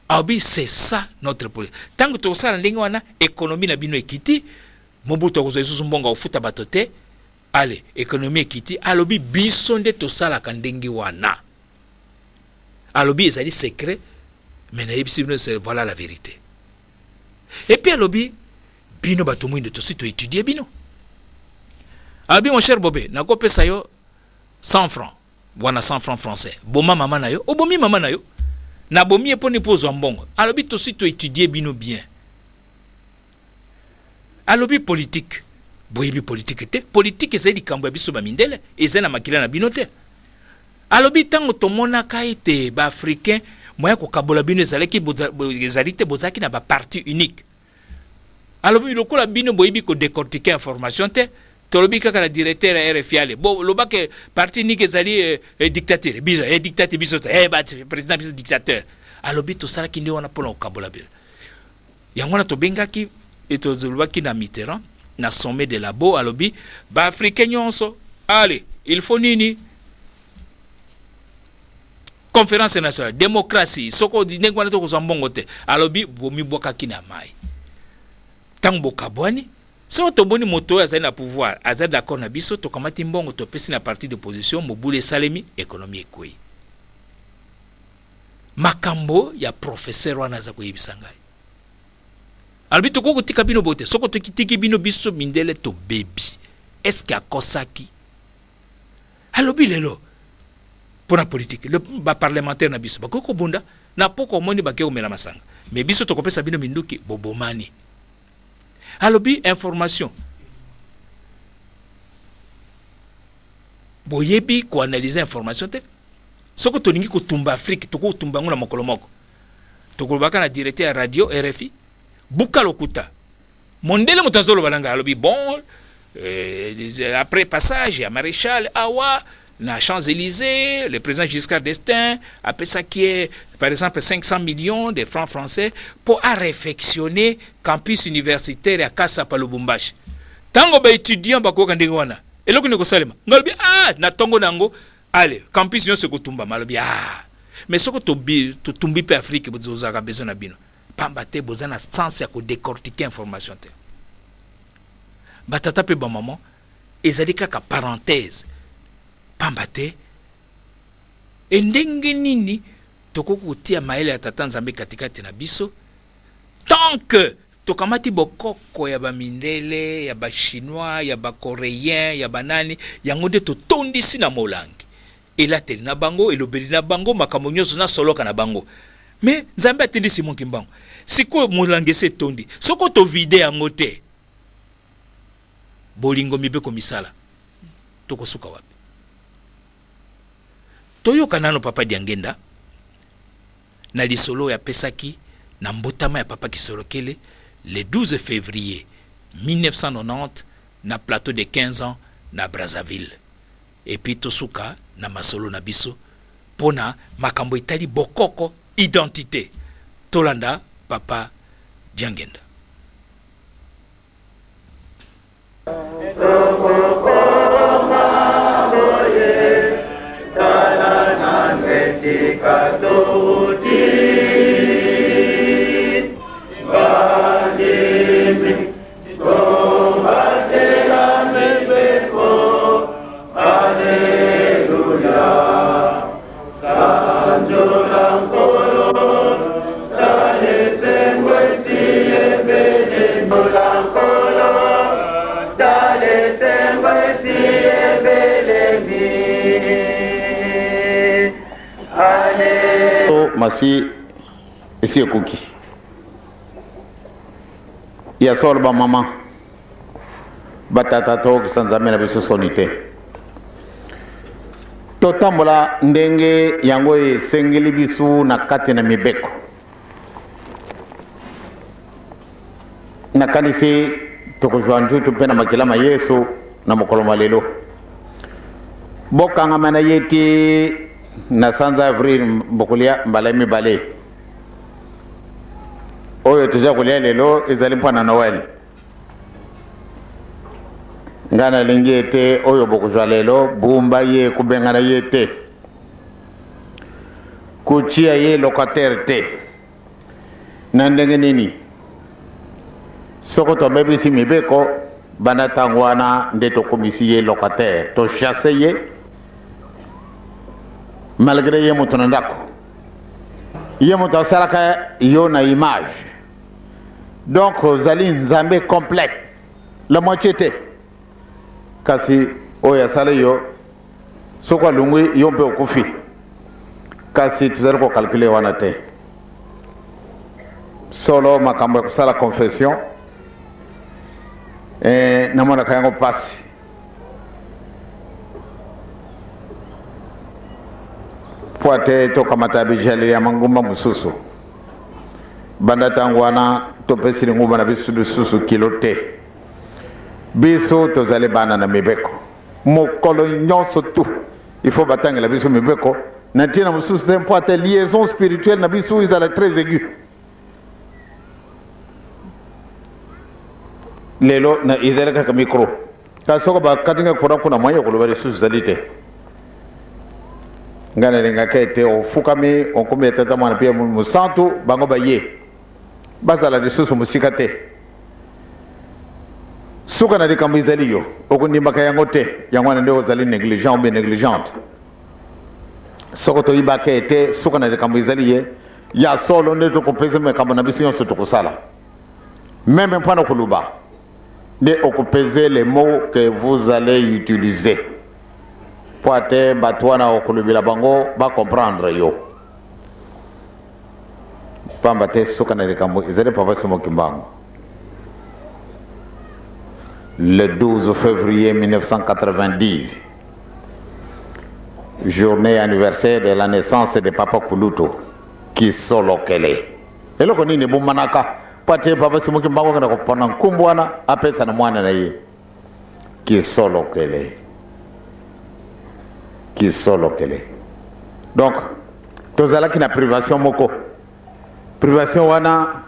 Alobi c'est ça notre problème. Ntango tokosala ndenge wana, économie na bino ekiti, Mobutu akozwa lisusu mbongo akofuta bato te, ale économie ekiti. Alobi biso nde tosalaka ndenge wana. Alobi ezali secret, mais nayebisi bino, voilà la vérité. Et puis alobi bino bato mwindo, tosi toétudie bino. Alobi mon cher Bobe, nakopesa yo 100 francs wana, 100 francs français, boma mama na yo. Obomi mama na yo, nabomi ye mponi mpo ozwa mbongo. Alobi tosi toétudie bino bien. Alobi politique, boyebi politique te. Politique ezali likambo ya biso bamindele, ezali na makila na bino te. Alobi ntango tomonaka ete baafricain, moya kokabola bino ezalaki, ezali te, bozalaki na baparti unique. Alobi lokola bino boyebi kodécortiquer information te, tolobi kaka na directeur ya RFI, ale bo lobake parti unique ezali dictature. Biso dictature, biso te, président biso dictateur. Alobi tosalaki nde wana mpona kokabola bino. Yango wana tobengaki, tolobaki na Mitterrand na sommet de labo. Alobi baafricain nyonso, ale il faut nini? Conférence nationale, démocratie. Soko ndenge wana tokozwa mbongo te. Alobi bomibwakaki na mai ntango bokabwani. Soki tomoni moto oyo azali na pouvoir azali d'accord na biso, tokamati mbongo, topesi na parti d'opposition, mobulu esalemi, économie ekwei. Makambo ya professeur wana aza koyebisa ngai, alobi tokoki kotika bino boye te. Soki tokitiki bino, biso mindele tobebi. Est-ce akosaki? Alobi lelo mpo na politike, baparlementaire na biso bakoki kobunda na poko, omoni bakei komela masanga, mais biso tokopesa bino minduki, bobomani. Alobi information, boyebi koanalyse information te. Soki tolingi kotumba Afrique, tokotumba yango na mokolo moko. Tokolobaka na directeur ya radio RFI, buka lokuta. Mondele moto azoloba na ngai, alobi bon, après passage ya maréchal awa na Champs-Élysées, le président Giscard d'Estaing apesaki ye par exemple 500 millions de francs français mpo aréfectionner campus universitaire ya Kasapa, Lubumbashi. Ntango baétudiant bakoyoka ndenge wana, eloko nini kosalema? Ngai alobi ah, na ntongo na yango, ale campus nyonso ekotumbama. Alobi ah, mais soki totumbi mpe Afrique, bozalaka besoin na bino, pamba te boza na sens ya kodécortiquer information te. Batata mpe bamama, ezali kaka parenthèse, pamba te E ndenge nini tokoki kotia mayele ya Tata Nzambe katikati na biso tant que tokamati bokoko ya bamindele, ya bachinois, ya bacoréen, ya banani, yango nde totondisi na molangi, elateli na bango, elobeli na bango, makambo nyonso na soloka na bango? Mais Nzambe atindi Simon Kimbangu. Sikoyo molangi esi etondi, soko tovide yango te, bolingo, mibeko, misala, tokosuka wapi? Toyoka nano Papa Diangenda na lisolo oyo apesaki na mbotama ya Papa Kisolokele le 12 février 1990 na plateau de 15 ans na Brazzaville. Et puis tosuka na masolo na biso mpona makambo etali bokoko, identité. Tolanda Papa Diangenda. Masi esi ekoki ya solo. Bamama, batata, toyokisa Nzambe na biso soni te. Totambola ndenge yango esengeli biso na kati na mibeko. Nakanisi tokozwa nzutu mpe na makila ma Yesu na mokolo mwa lelo. Bokangama na ye ti na sanza avril. Bokolia mbala mibale. Oyo toza kolia lelo ezali mpo na Noël. Ngai nalingi ete oyo bokozwa lelo, bumba ye, kobengana ye te, kotia ye locataire te. Na ndenge nini? Soko tobebisi mibeko, banda ntango wana nde tokomisi ye locataire, tochasse ye, malgré ye moto na ndako, ye moto asalaka yo na image. Donc ozali Nzambe complète, la moitié te. Kasi oyo asali yo, soki alongwi yo mpe okufi. Kasi tozali kocalculer wana te. Solo, makambo ya kosala confession, namonaka yango mpasi po ate tokamata bijaleli ya mangumba mosusu. Banda ntango wana topesi lingumba na biso lisusu kilo te. Biso tozali bana na mibeko. Mokolo nyonso tu il faut batangela biso mibeko na ntina mosusu te, mpo ate liaison spirituelle na biso ezala très aigu. Lelo na ezali kaka micro, kasi soko bakatinga courant kuna, moyen ya koloba lisusu ezali te. Ngai nalingaka ete ofukami, okomi ya Tata, Mwana mpe ya Mosantu, bango baye bazala lisusu mosika te. Suka na likambo ezali yo okondimaka yango te. Yango wana nde ozali négligent ou bien négligente. Soko toyibaka ete suka na likambo ezali ye ya solo, nde tokopesa makambo na biso nyonso tokosala, même mpona koloba nde okopese les mots que vous allez utiliser, po ate bato wana okolobela bango bacomprendre yo. Pamba te suka na likambo ezali Papa Simon Kimbangu. Le 12 février 1990, journée anniversaire de la naissance de Papa Kulutu Kisolokele, eloko nini ebomanaka po ate Papa Simon Kimbangu akenda kopona nkombo wana apesa na mwana na ye Kisolokele? Kisolokele. Donc tozalaki na privation moko. Privation wana,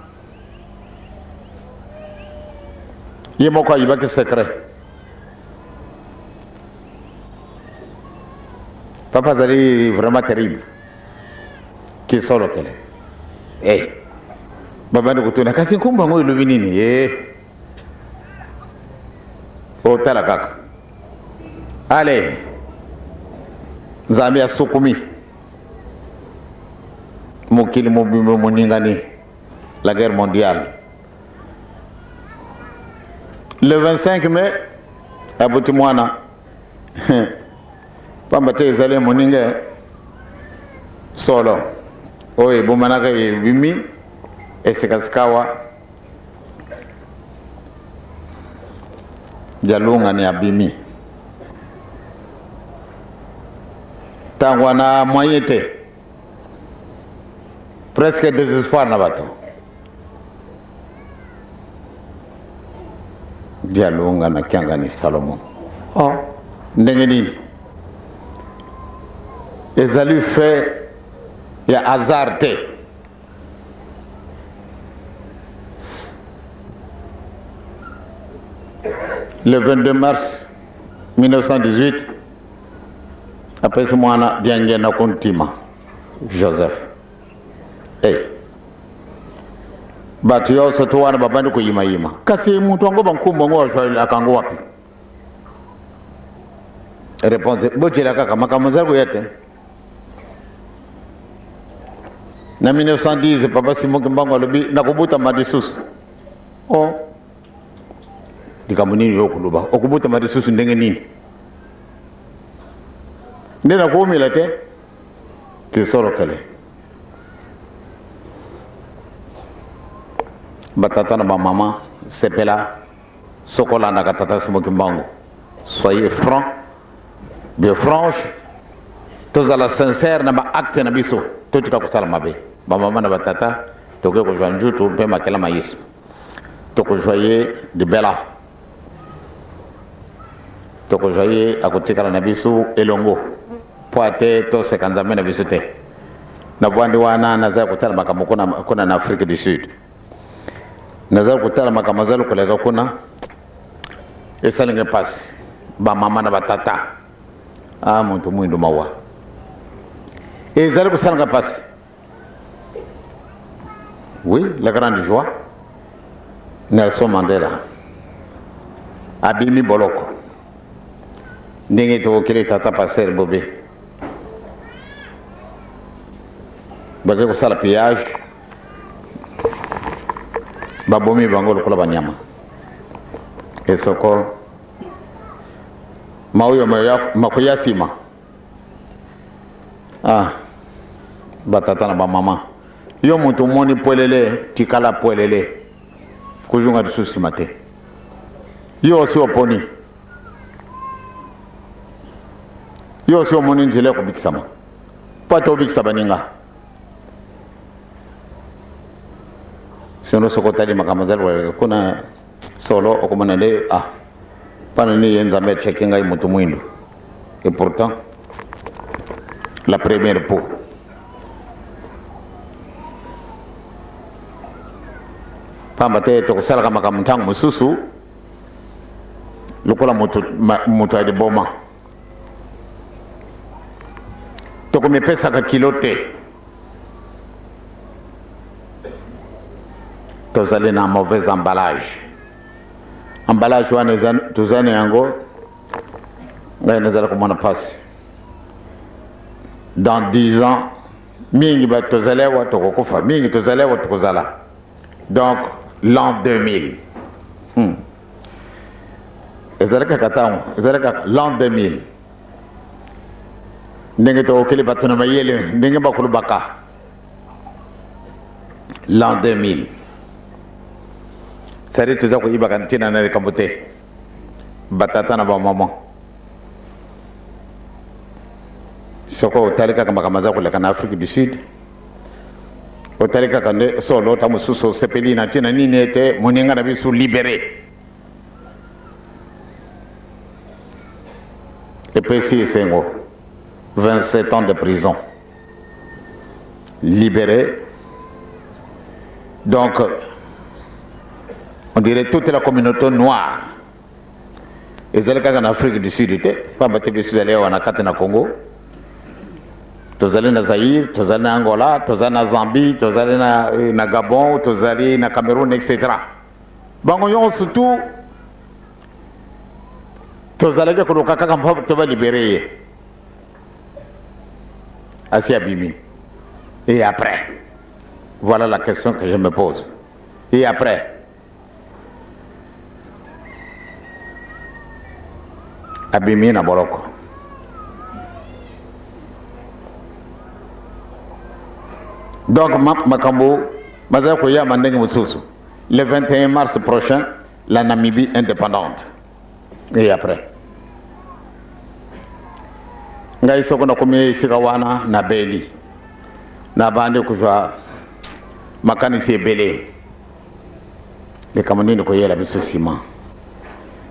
ye moko ayibaki secret. Papa azali vraiment terrible. Kisolokele. Hey. Babandi kotuna, kasi nkombo yango elobi nini? E otala kaka, ale Nzambe asukumi. Mokili mobimba moningani, la guerre mondiale. Le 25 mai aboti mwana pamba te ezali moninga solo oyo ebomanaka ebimi esikasikawa Dialungani abimi ntango wana moyen te, presque désespoir na bato. Dialunga na Kiangani Salomon, oh, ndenge nini ezali fait ya hasard te. Le 22 mars 1918 apesi mwana Diangienda Kuntima Joseph. Hey. Bato nyonso to wana babandi koyimayima, kasi moto yango bankumbu yango azwalaka yango wapi? Réponse, bojela kaka makambo ezali koya te. Na 1910 papa Simon Kimbangu alobi nakobotama lisusu. Oh, likambo nini yo okoloba? Okobotama lisusu ndenge nini? Nde nakoumela te kisolokele. Batata na bamama, sepela soki olandaka tata Simon Kimbangu. Soyez franc, bien franche, tozala sincère na baacte na biso, totika kosala mabe. Bamama na batata, tokoki kozwa njutu mpe makela ma Yesu, tokozwa ye libela, tokozwa ye akotikala na biso elongo, mpo ate toseka Nzambe na biso te. Navwandi wana naza kotala makambo kuna, kuna na Afrique du Sud, naza kotala makambo azali koleka kuna, esalinga mpasi. Bamama na batata, ah, moto mwindo mawa, ezali kosalanga mpasi. Oui, la grande joie, Nelson Mandela abimi boloko ndenge tokokeli tata pasteur Bobe, bake kosala pillage, babomi bango lokola banyama. Esoko maoyo makoya nsima. Ah, batata na bamama, yo moto omoni pwelele, tikala pwelele, kozonga lisusu nsima te. Yo osi oponi, yo osi omoni nzela ya kobikisama, mpo ata obikisa baninga. Sino soki otali makambo ezali koleka kuna solo, okomona nde ah, mpana nini ye Nzambe atiaki ngai moto mwindo, et pourtant la première peau. Pamba te tokosalaka makambo ntango mosusu lokola moto, moto ya liboma, tokomipesaka kilo te. Tozali na mauvais emballage. Emballage wana toza na yango, ngai nazala komona mpasi. Dans 10 ans mingi bato tozali awa tokokufa, mingi tozali awa tokozala. Donc l'an 2000, ezali kaka ntango, ezali kaka l'an 2000, ndenge tokokeli bato na mayele ndenge bakolobaka l'an 2000. Sadi toza koyibaka ntina na likambo te. Batata na bamama, soki otali kaka makambo aza koleka na Afrique du Sud, otali kaka nde solo ta mosusu osepeli na ntina nini ete moninga na biso libéré, epesi esengo. 27 ans de prison, libéré. Donc on dirait toute la communauté noire ezali kaka na Afrique du Sud te, pamba te biso ezali awa na kati na Congo, tozali na Zaïre, tozali na Angola, tozali na Zambie, tozali na Gabon, tozali na Cameroun, etc. Bango nyonso tu tozalaki koluka kaka mpo to balibere ye, asi abimi. Et après? Voilà la question que je me pose. Et après? Abimi na boloko. Donc makambo mazali koyama ndenge mosusu. Le 21 mars prochain, la Namibie indépendante. Et après? Ngai soko nakomi esika wana nabeli, nabandi kozwa makanisi ebele. Likambo nini koyela biso nsima?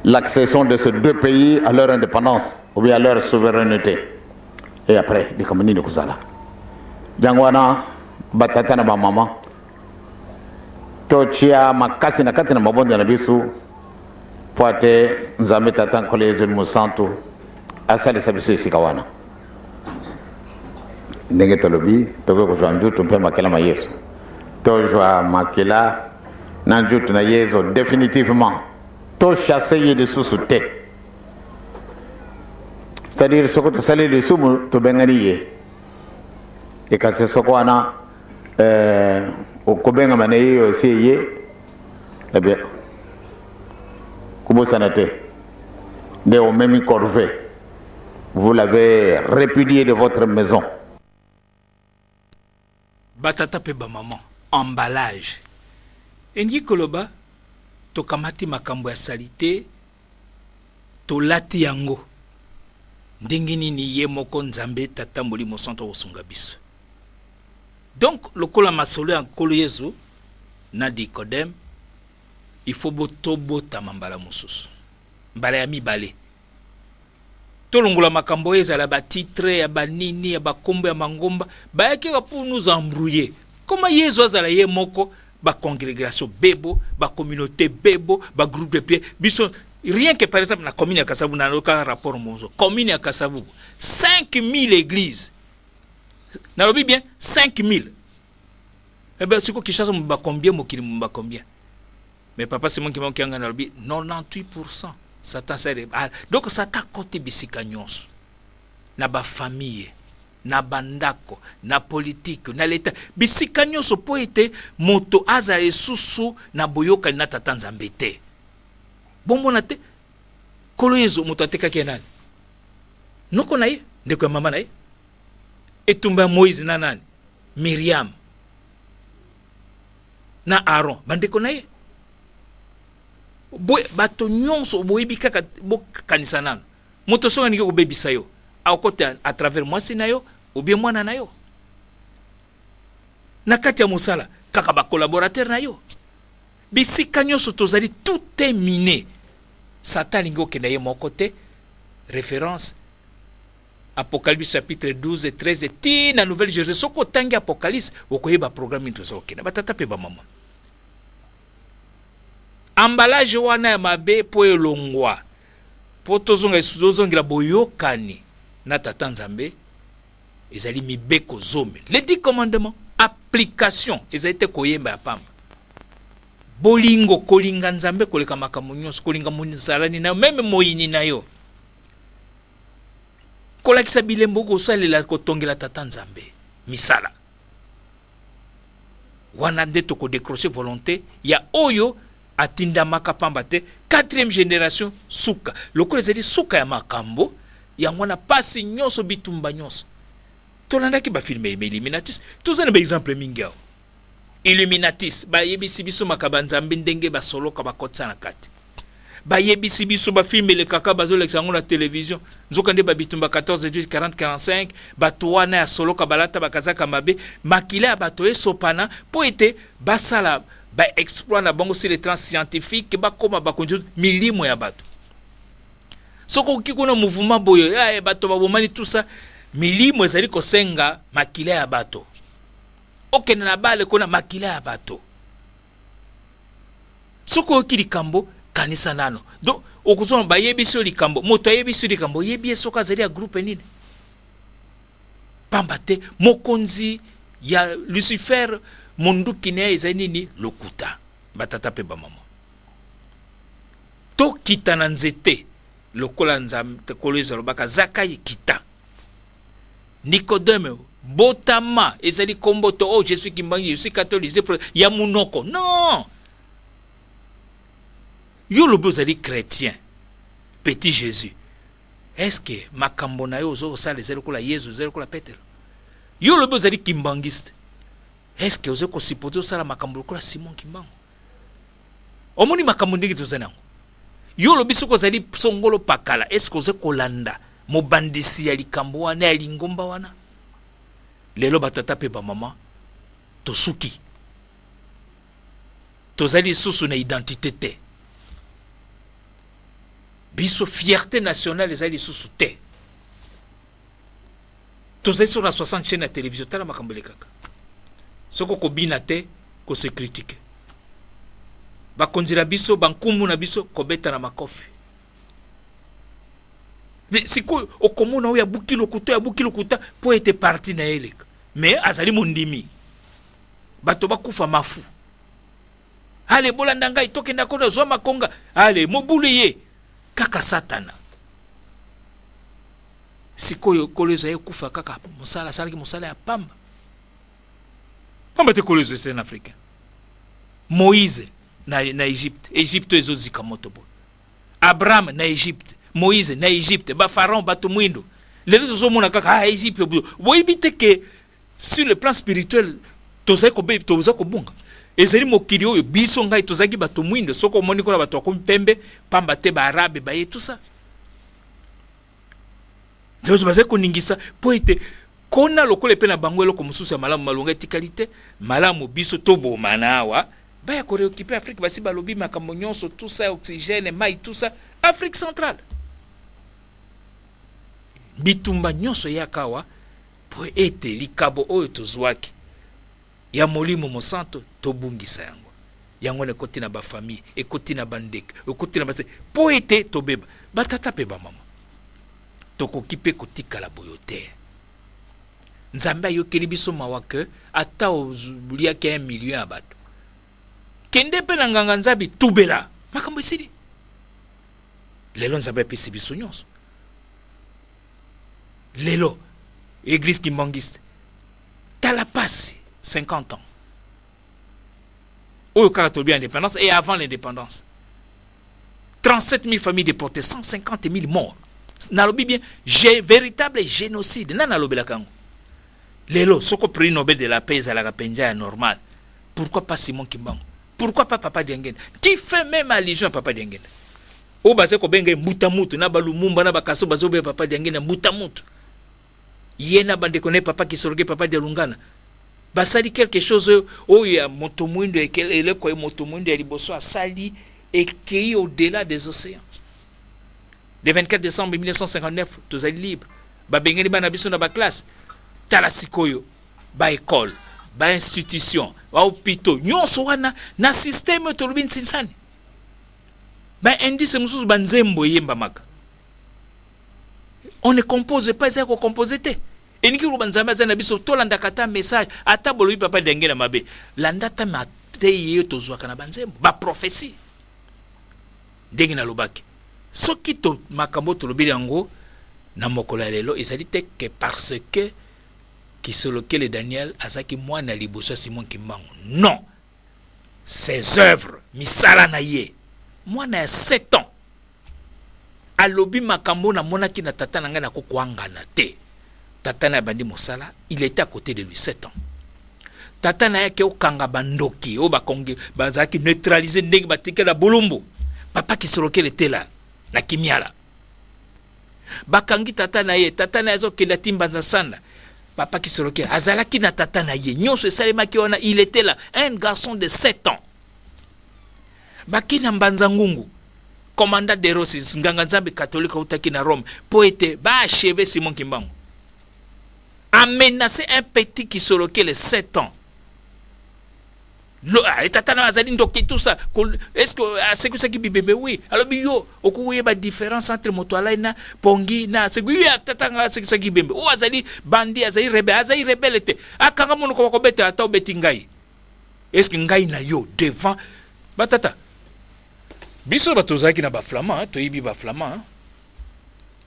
L'accession de ces deux pays à leur indépendance ou bien à leur souveraineté. Et après, likambo nini kozala? Yango wana batata na bamama totia makasi na kati na mabonde na biso mpo ate Nzambe Tata Nkolo Yezu Mosantu asalisa biso esika wana. Ndenge tolobi, tokoki kozwa njutu mpe makila ma Yesu. Tozwa makila na njutu na Yesu définitivement, tochasse ye lisusu te. C'est-à-dire soki tosali lisumu tobengani ye, ekasi soko wana okobengama na ye osi eye, eh bien kobosana te nde omemi corvée, vous l'avez répudié de votre maison. Batata mpe bamama, emballage elingi koloba tokamati makambo ya saleté, tolati yango. Ndenge nini ye moko Nzambe Tata Molimo Santo akosunga biso? Donc lokola masolo ya Nkolo Yezu na Nicodème, il faut tobotama mbala mosusu, mbala ya mibale. Tolongola makambo oyo ezala batitre ya banini ya bakombo ya mangomba bayaki kaka pour nous embrouiller. Koma Yezu azala ye moko, bacongrégation bebo, bacommunauté bebo, bagroupe de prière biso. Rien que par exemple na commune ya Kasavubu, naloka rapport mozo, commune ya Kasavubu, 5000 églises. Nalobi bien, 5000. Eh ben siko Kinshasa mobimba combien? Mokili mobimba combien? Mais papa Simon Kimbangu Kiangani nalobi 98% Satan sere. Ah, donc Satan akoti bisika nyonso, na bafamille, na bandako, na politike, na leta, bisika nyonso, mpo ete moto azala lisusu na boyokani na Tata Nzambe te. Bomona te Nkolo Yezu, moto atekaki ye nani? Noko na ye, ndeko ya mama na ye. Etumba ya Moïse na nani? Miriam na Aaron, bandeko na ye. Boye bato nyonso boyebi kaka, bokanisa nano, moto soki alingi kobebisa yo, akota à travers mwasi na yo ou bien mwana na yo. Na kati ya mosala, kaka bacollaborateur na yo. Bisika nyonso tozali, tout est miné. Satan alingi okenda ye moko te. Référence Apocalypse chapitre 12 et 13 ti na Nouvelle Jérusalem. Soki otangi Apocalypse, okoyeba programme nini toza kokenda. Batata mpe bamama, emballage wana ya mabe mpo elongwa, mpo tozonga, tozongela boyokani na Tata Nzambe, ezali mibeko zomi, les 10 commandements. Application ezali te koyemba ya pamba. Bolingo, kolinga Nzambe koleka makambo nyonso, kolinga mozalani na yo, même moyini na yo, kolakisa bilembo, kosalela, kotongela Tata Nzambe misala. Wana nde tokodécroche volonté ya oyo atindamaka, pamba te quatrième génération suka. Lokola ezali suka ya makambo yango wana, pasi nyonso, bitumba nyonso, tolandaki bafilme ya Illuminatis. Toza na baexemple mingi awa. Illuminatis bayebisi biso makambo ya Nzambe, ndenge basoloka bakotisa na kati. Bayebisi biso bafilme elekaka, bazolekisa yango na televizio, nzoka nde babitumba 14, 18, 40, 45. Bato wana ya soloka balata bakazaka mabe, makila ya bato esopana mpo ete basala baexploit na bango sur le plan scientifique, bakóma bakonzi milimo ya bato. Soki okoki kuna mouvement boye, bato babomani, tout ça, milimo ezali kosenga makila ya bato. Okende na bale kuna, makila ya bato. Soki oyoki likambo, kanisa nano. Donc okozwa, bayebisi yo likambo, moto ayebisi yo likambo, oyebi ye soki azali ya groupe nini? Pamba te mokonzi ya Lucifer, monduki na ye ezali nini? Lokuta. Batata mpe bamama, tokita na nzete lokola Nzambe Nkolo Yezu alobaka: "Zakai, kita." Nikodeme. Botama ezali kombo to oh, je suis kimbangu, je suis catholique, je suis ya munoko. Non, yo lobi ozali chrétien, petit Jésus. Est-ce que makambo na yo ozokosala ezali lokola Yesu, ezali lokola Petelo? Yo lobi ozali kimbangiste, est-ce que ozali kosupporter osala makambo lokola Simon Kimbangu? Omoni makambo ndenge tozali nango. Yo olobi soki ozali songolo pakala, est-ce que ozali kolanda mobandisi ya likambo wana, ya lingomba wana? Lelo batata mpe bamama tosuki, tozali lisusu na identité te. Biso fierté nationale ezali lisusu te. Tozali so na 60 chaîne ya télévision. Tala makambo elekaka, soki okobina te, kose critiquer bakonzi na biso, bankumbu na biso, kobeta na makofi. Mais sikoyo okomona oyo abuki lokuta, oyo abuki lokuta mpo ete parti na ye eleka, mais azali mondimi. Bato bakufa mafu. Ale, bolanda ngai, tokenda kona zwa makonga. Ale, mobulu ye kaka Satana. Sikoyo kolo ezali ekufa kaka mosala asalaki, mosala ya pamba pamba te. Kolo ezo, c'est un Africain. Moïse na Égypte, Égypte oyo ezozika moto boye. Abraham na Égypte, Moïse na Égypte, bapharaon bato mwindo. Lelo tozomona kaka ah, Égypte. Boyebi te ke sur le plan spirituel tozali kobe, toza kobunga. Ezali mokili oyo biso ngai tozalaki bato mwindo. Soki omoni kuna bato bakomi pembe pamba te baarabe baye, tout ça nyonso bazali koningisa mpo ete kona lokola epe na bango eloko mosusu ya malamu malonga etikali te. Malamu biso tobomana awa, baya koréoccuper Afrique. Basi balobi makambo nyonso, tout ça, oxygène, mai, tout ça, Afrique centrale. Bitumba nyonso eyaka awa mpo ete likabo oyo tozwaki ya Molimo Mosanto tobungisa yango. Yango wana ekoti na bafamille, ekoti na bandeko, ekoti na base, mpo ete tobeba. Batata mpe bamama, tokoki mpe kotikala boyo te. Nzambe ayokeli biso mawa ke ata oliaki 1 million ya bato, kende mpe na nganga Nzambe, tubela, makambo esili. Lelo Nzambe apesi biso nyonso. Lelo église kimbangiste, tala pasi, 50 ans oyo kaka tolobi indépendance, et avant l'indépendance 37 000 familles déportées, 150 000 morts. Nalobi bien, véritable génocide. Nani alobelaka yango lelo? Soko prix Nobel de la paix ezalaka mpenza ya normal, pourquoi pas Simon Kimbangu? Pourquoi pas papa Diangenda, qui fait même allusion à papa Diangenda, oyo baza kobenga ye mbuta mutu na balumumba na bakaso? Bazobenga papa Diangenda mbuta mutu. Ye na bandeko na ye, papa Kisoroke, papa Dialungana, basali quelque chose oyo oyo ya moto mwindo, eleko ya moto mwindo ya liboso asali, ekei au-delà des océans. Le 24 décembre 1959 tozali libre. Babengeli bana biso na baclasse. Tala sikoyo baécole, bainstitution, bahôpitaux nyonso wana na système oyo tolobi nsinsani. Baindice mosusu, banzembo eyembamaka, on ne compose pas, eza kocompose te. Elingi koloba Nzambe aza na biso. Tolandaka ata message, ata bolobi papa ndenge na mabe, landa ata mateyi ye tozwaka na banzembo, baprophétie. Ndenge nalobaki, soki to makambo tolobeli yango na mokolo ya lelo, ezali te ke parce que Kisolokele Daniel azalaki mwana liboso ya Simon Kimbangu. Non, ses œuvres, misala na ye. Mwana ya 7 ans alobi makambo namonaki na tata na ngai, nakokwangana te. Tata na ye abandi mosala, il était à côté de lui, 7 ans. Tata na ye ake okanga bandoki oyo bakongi bazalaki neutraliser ndenge batikela bolumbu. Papa Kisolokele tela na Kimiala, bakangi tata na ye. Tata na ye azokende atimbanza sanda. Papa Kisolokele azalaki na tata na ye, nyonso esalemaki wana, il était là, un garçon de 7 ans. Bakei na Mbanza Ngungu, commandant de Rossi, nganga Nzambe catholique autaki na Rome mpo ete baachever Simon Kimbangu, a menacé un petit Kisolokele, 7 ans. Tata na azali ndoki, tout ça. Est ce que asekwisaki bibebe? Oui. Alobi yo okoyeba différence entre moto alai na pongi na asekwi yo. Tata nga asekwisaki bibembe oyo azali bandi, azali rebelle. Azali rebelle te, akanga monoko, bakobeta ata obeti ngai. Est ce que ngai na yo devant batata biso bato tozalaki na baflamand, toyebi baflamand.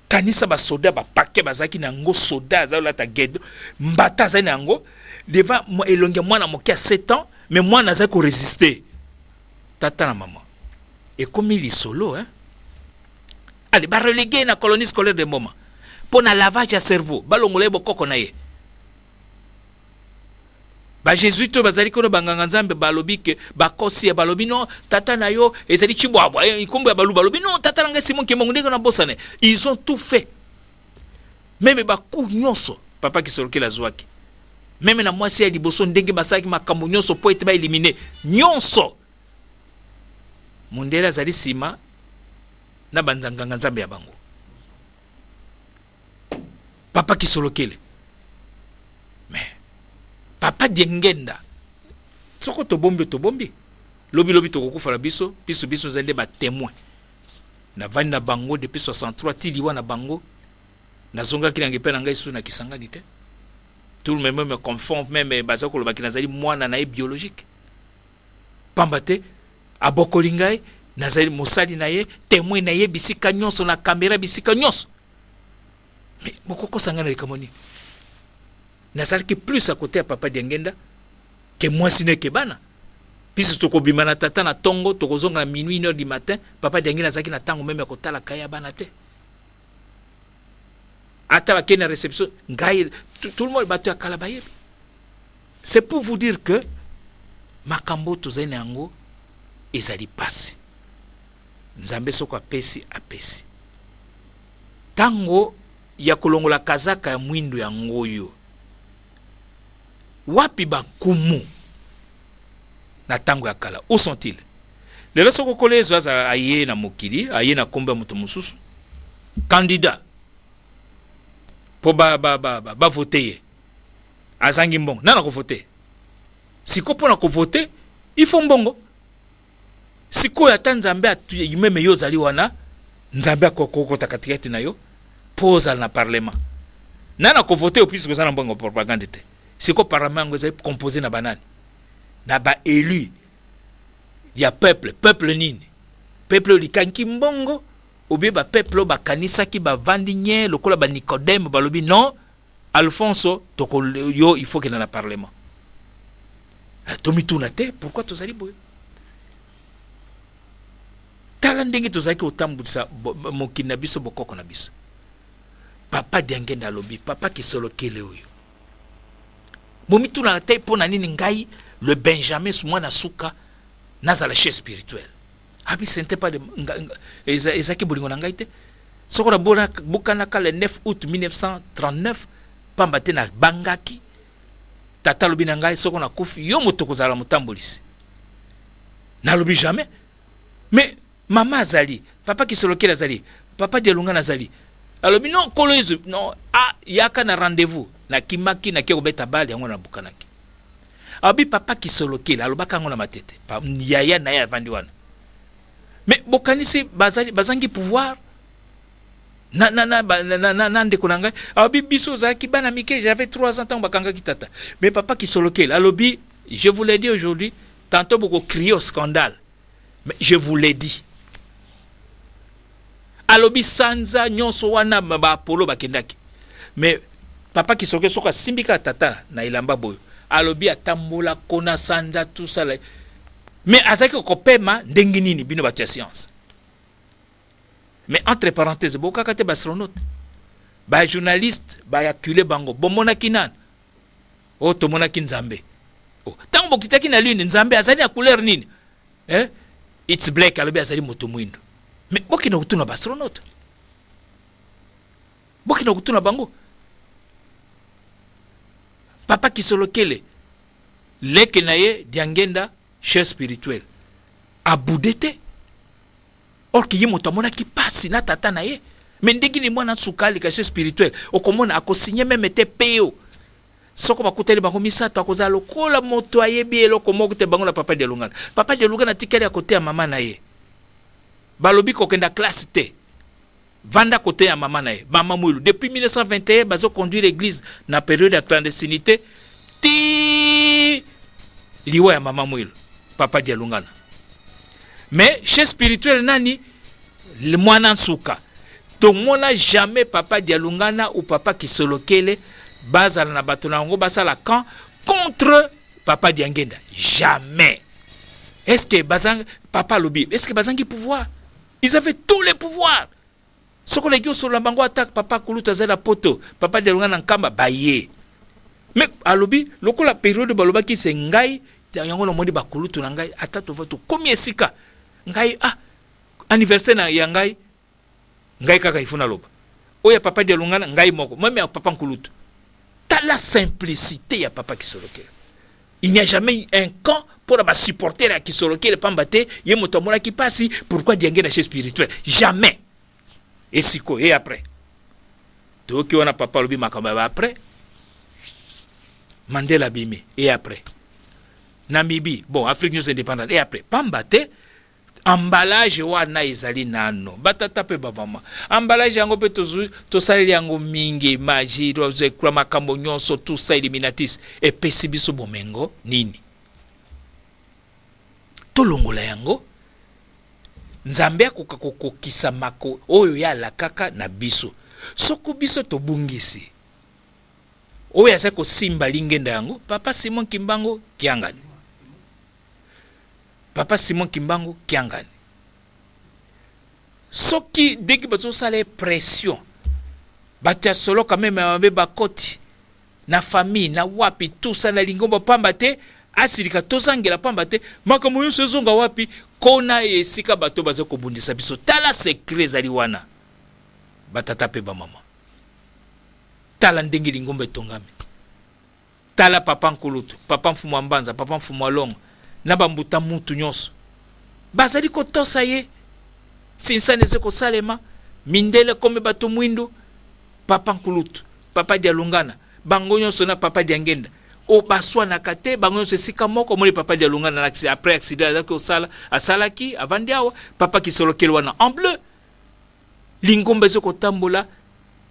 Kanisa basoda bapake bazalaki na yango, soda azali kolata guedo, mbata azali na yango devant elongi ya mwana moke ya 7 ans, mais mwana azali koresiste. Tata na mama, ekomi lisolo, hein? Ale barelege na colonie scolaire de Mboma mpo na lavage ya cerveau, balongola ye bokoko na ye. Bajesuite oyo bazali kuna, banganga nzambe, balobi ke bakosi ye, balobi non, tata na yo ezali Chibwabwa, eh, nkombo ya Baluba. Balobi non, tata na ngai Simon Kimbangu, ndenge nabosana. Ils ont tout fait, même bacoup nyonso papa Kisolokele azwaki, même na mwasi ya liboso, ndenge basalaki makambo nyonso mpo ete baéliminer nyonso. Mondele azali nsima na banganga nzambe ya bango. Papa Kisolokele, mais papa Diengenda, soko tobombi, tobombi, lobi lobi tokokufa na biso. Biso ezali nde batémoin. Navandi na bango depuis 63 ti liwa na bango. Nazongaki nange mpe na ngai susu na Kisangani te. Tout le monde me confond, même baza kolobaki nazali mwana na ye biologique, pamba te abokoli ngai, nazali mosali na ye, témoin na ye bisika nyonso, na kamera bisika nyonso. Mais bokokosa ngai na likambo nini? Nazalaki plus à côté ya papa Diangenda ke mwasi neke bana. Biso tokobima na tata na ntongo, tokozonga na minuit, 1 heure du matin. Papa Diangenda azalaki na ntango même ya kotala kaye ya bana te. Ata bakei na réception, ngai, tout le monde, bato ya kala bayebi. C'est pour vous dire que makambo tozali na yango ezali pasi. Nzambe soko apesi, apesi. Ntango ya kolongola kazaka ya mwindu yango oyo. Wapi bankumu na ntango ya kala? Où sont-ils lelo? Soko Nkolo Yesu aza aye na mokili, aye na nkombo ya moto mosusu, candidat mpo bavote ba ye, azangi mbongo, nana kovote? Siko mpo na kovote, il faut mbongo. Sikoyo ata Nzambe même yo ozali wana, Nzambe akokota katikati na yo mpo ozala na parlement, nana kovote yo puisque oza na mbongo propagande te? Siko parlement yango ezali composé na banani? Na baélu ya peuple. Peuple nini? Peuple oyo likangi mbongo, obie bapeuple oyo bakanisaki, bavandi nye lokola banicodème, balobi non, Alphonso toko yo, il faut kenda na parlement. Tomituna te pourquoi tozali boye. Tala ndenge tozalaki kotambwisa mokili na biso, bokoko na biso. Papa Diangenda alobi, papa Kisolokele oyo, bomitunaka te mpo na nini ngai le Benjamin, mwana suka, nazala chef spirituel? Abi ce n'était pas de ezalaki bolingo na ngai te. Soko nabukanaka le 9 août 1939, pamba te nabangaki. Tata alobi na ngai, soko nakufi, yo moto kozala motambolisi. Nalobi jamais. Mais mama azali, papa Kisolokele azali, papa Dialungana azali. Alobi non, Nkolo Yesu non, ah, yaka na rendez-vous. Nakimaki, nakie kobeta bale yango, nabukanaki. Alobi papa Kisolokele alobaka yango na Matete, yaya na ye avandi wana. Mais bokanisi bazali bazangi pouvoir na ndeko na ngai? Alobi biso ozalaki bana mike, j'avais 3 ans ntango bakangaki tata. Mais papa Kisolokele alobi, je vous l'ai dit aujourd'hui, tantôt boko crier au scandale, mais je vous l'ai dit. Alobi sanza nyonso wana baapolo bakendaki, mais papa Kisolokele soki asimbi kaka tata na elamba boyo, alobi atambola kona sanza tosala. Mais azalaki kopema ndenge nini, bino bato ya science? Mais entre parenthèse, bokaka te baastronaute, bajournaliste baacule bango, bomonaki nani? Oyo tomonaki Nzambe. Ntango bokitaki na lune, Nzambe azali na couleur nini, eh? It's black. Alobi azali moto mwindo. Mais bokende kotuna baastronaute, bokende kotuna bango. Papa Kisolokele, leke na ye Diangenda, chef spirituel, abude te, or ke ye moto amonaki pasi na tata na ye. Mais ndenge nini mwana nsuka aleka chef spirituel? Okomona akosinye même te peo. Soko bakutani bango misato, akozala lokola moto ayebi eloko moko te, bango na papa Dialungana. Papa Dialungana atikali ya koteya mama na ye. Balobi kokenda classe te, vanda koteya mama na ye, mama Mwilu. Depuis 1921 bazoconduire église na période ya clandestinité ti liwa ya mama Mwilu, papa Dialungana. Mais chef spirituel nani? Mwana nsuka. Tomona jamais papa Dialungana ou papa Kisolokele bazala na bato na yango basala camp contre papa Diangenda. Jamais. Est-ce que bazang papa alobi, est-ce que bazangi pouvoir? Ils avaient tous les pouvoirs. Soki oleki osolola bango attaque papa kulutu azali na poto, papa Dialungana na Nkamba baye. Mais alobi lokola periode balobaki se ngai yango namoni bakulutu na ngai ata tova tokomi esika ngai ah anniversaire na ya ngai ngai kaka ifo naloba oyo ya papa Dialungana ngai moko meme ya papa nkulutu. Tala simplicité ya papa Kisolokele. Il n'y a jamais eu un camp pour ba supporter ya Kisolokele pamba te ye moto amonaki pasi. Pourquoi Diangenda chef spirituel? Jamais. Esiko et après toyoki wana papa alobi makambo ya ba après Mandela abimi et après Namibie, bon, Afrique nyonso indépendante et après, pamba te emballage wana ezali nano. Batata mpe bamama, emballage yango mpe tosaleli yango mingi, magie, tozekula makambo nyonso, tout ça illuminatis epesi biso bomengo nini? Tolongola yango. Nzambe akoka kokokisa mako oyo ye alakaka na biso soko biso tobungisi oyo azali kosimba lingenda yango, papa Simon Kimbangu Kiangani. Papa Simon Kimbangu Kiangani, soki ndenge bazosala ye pression, bato ya solo quand même ya mabe bakoti na famille na wapi tusa na lingomba, pamba te asilika tozangela, pamba te makambo nyonso ezonga wapi kona esika bato baza kobundisa biso. Tala secret ezali wana, batata mpe bamama. Tala ndenge lingomba etongami. Tala papa nkulutu, papa mfumu wa mbanza, papa mfumu wa longo na bambuta mutu nyonso bazali kotosa ye. Sinsani eze kosalema, mindele komi bato mwindu. Papa nkulutu, papa Dialungana, bango nyonso na papa Diangenda o baswanaka te, bango nyonso esika moko. Omoni papa Dialungana na après accident azalaki kosala, asalaki avandi awa, papa Kisolokele wana en bleu. Lingomba eze kotambola,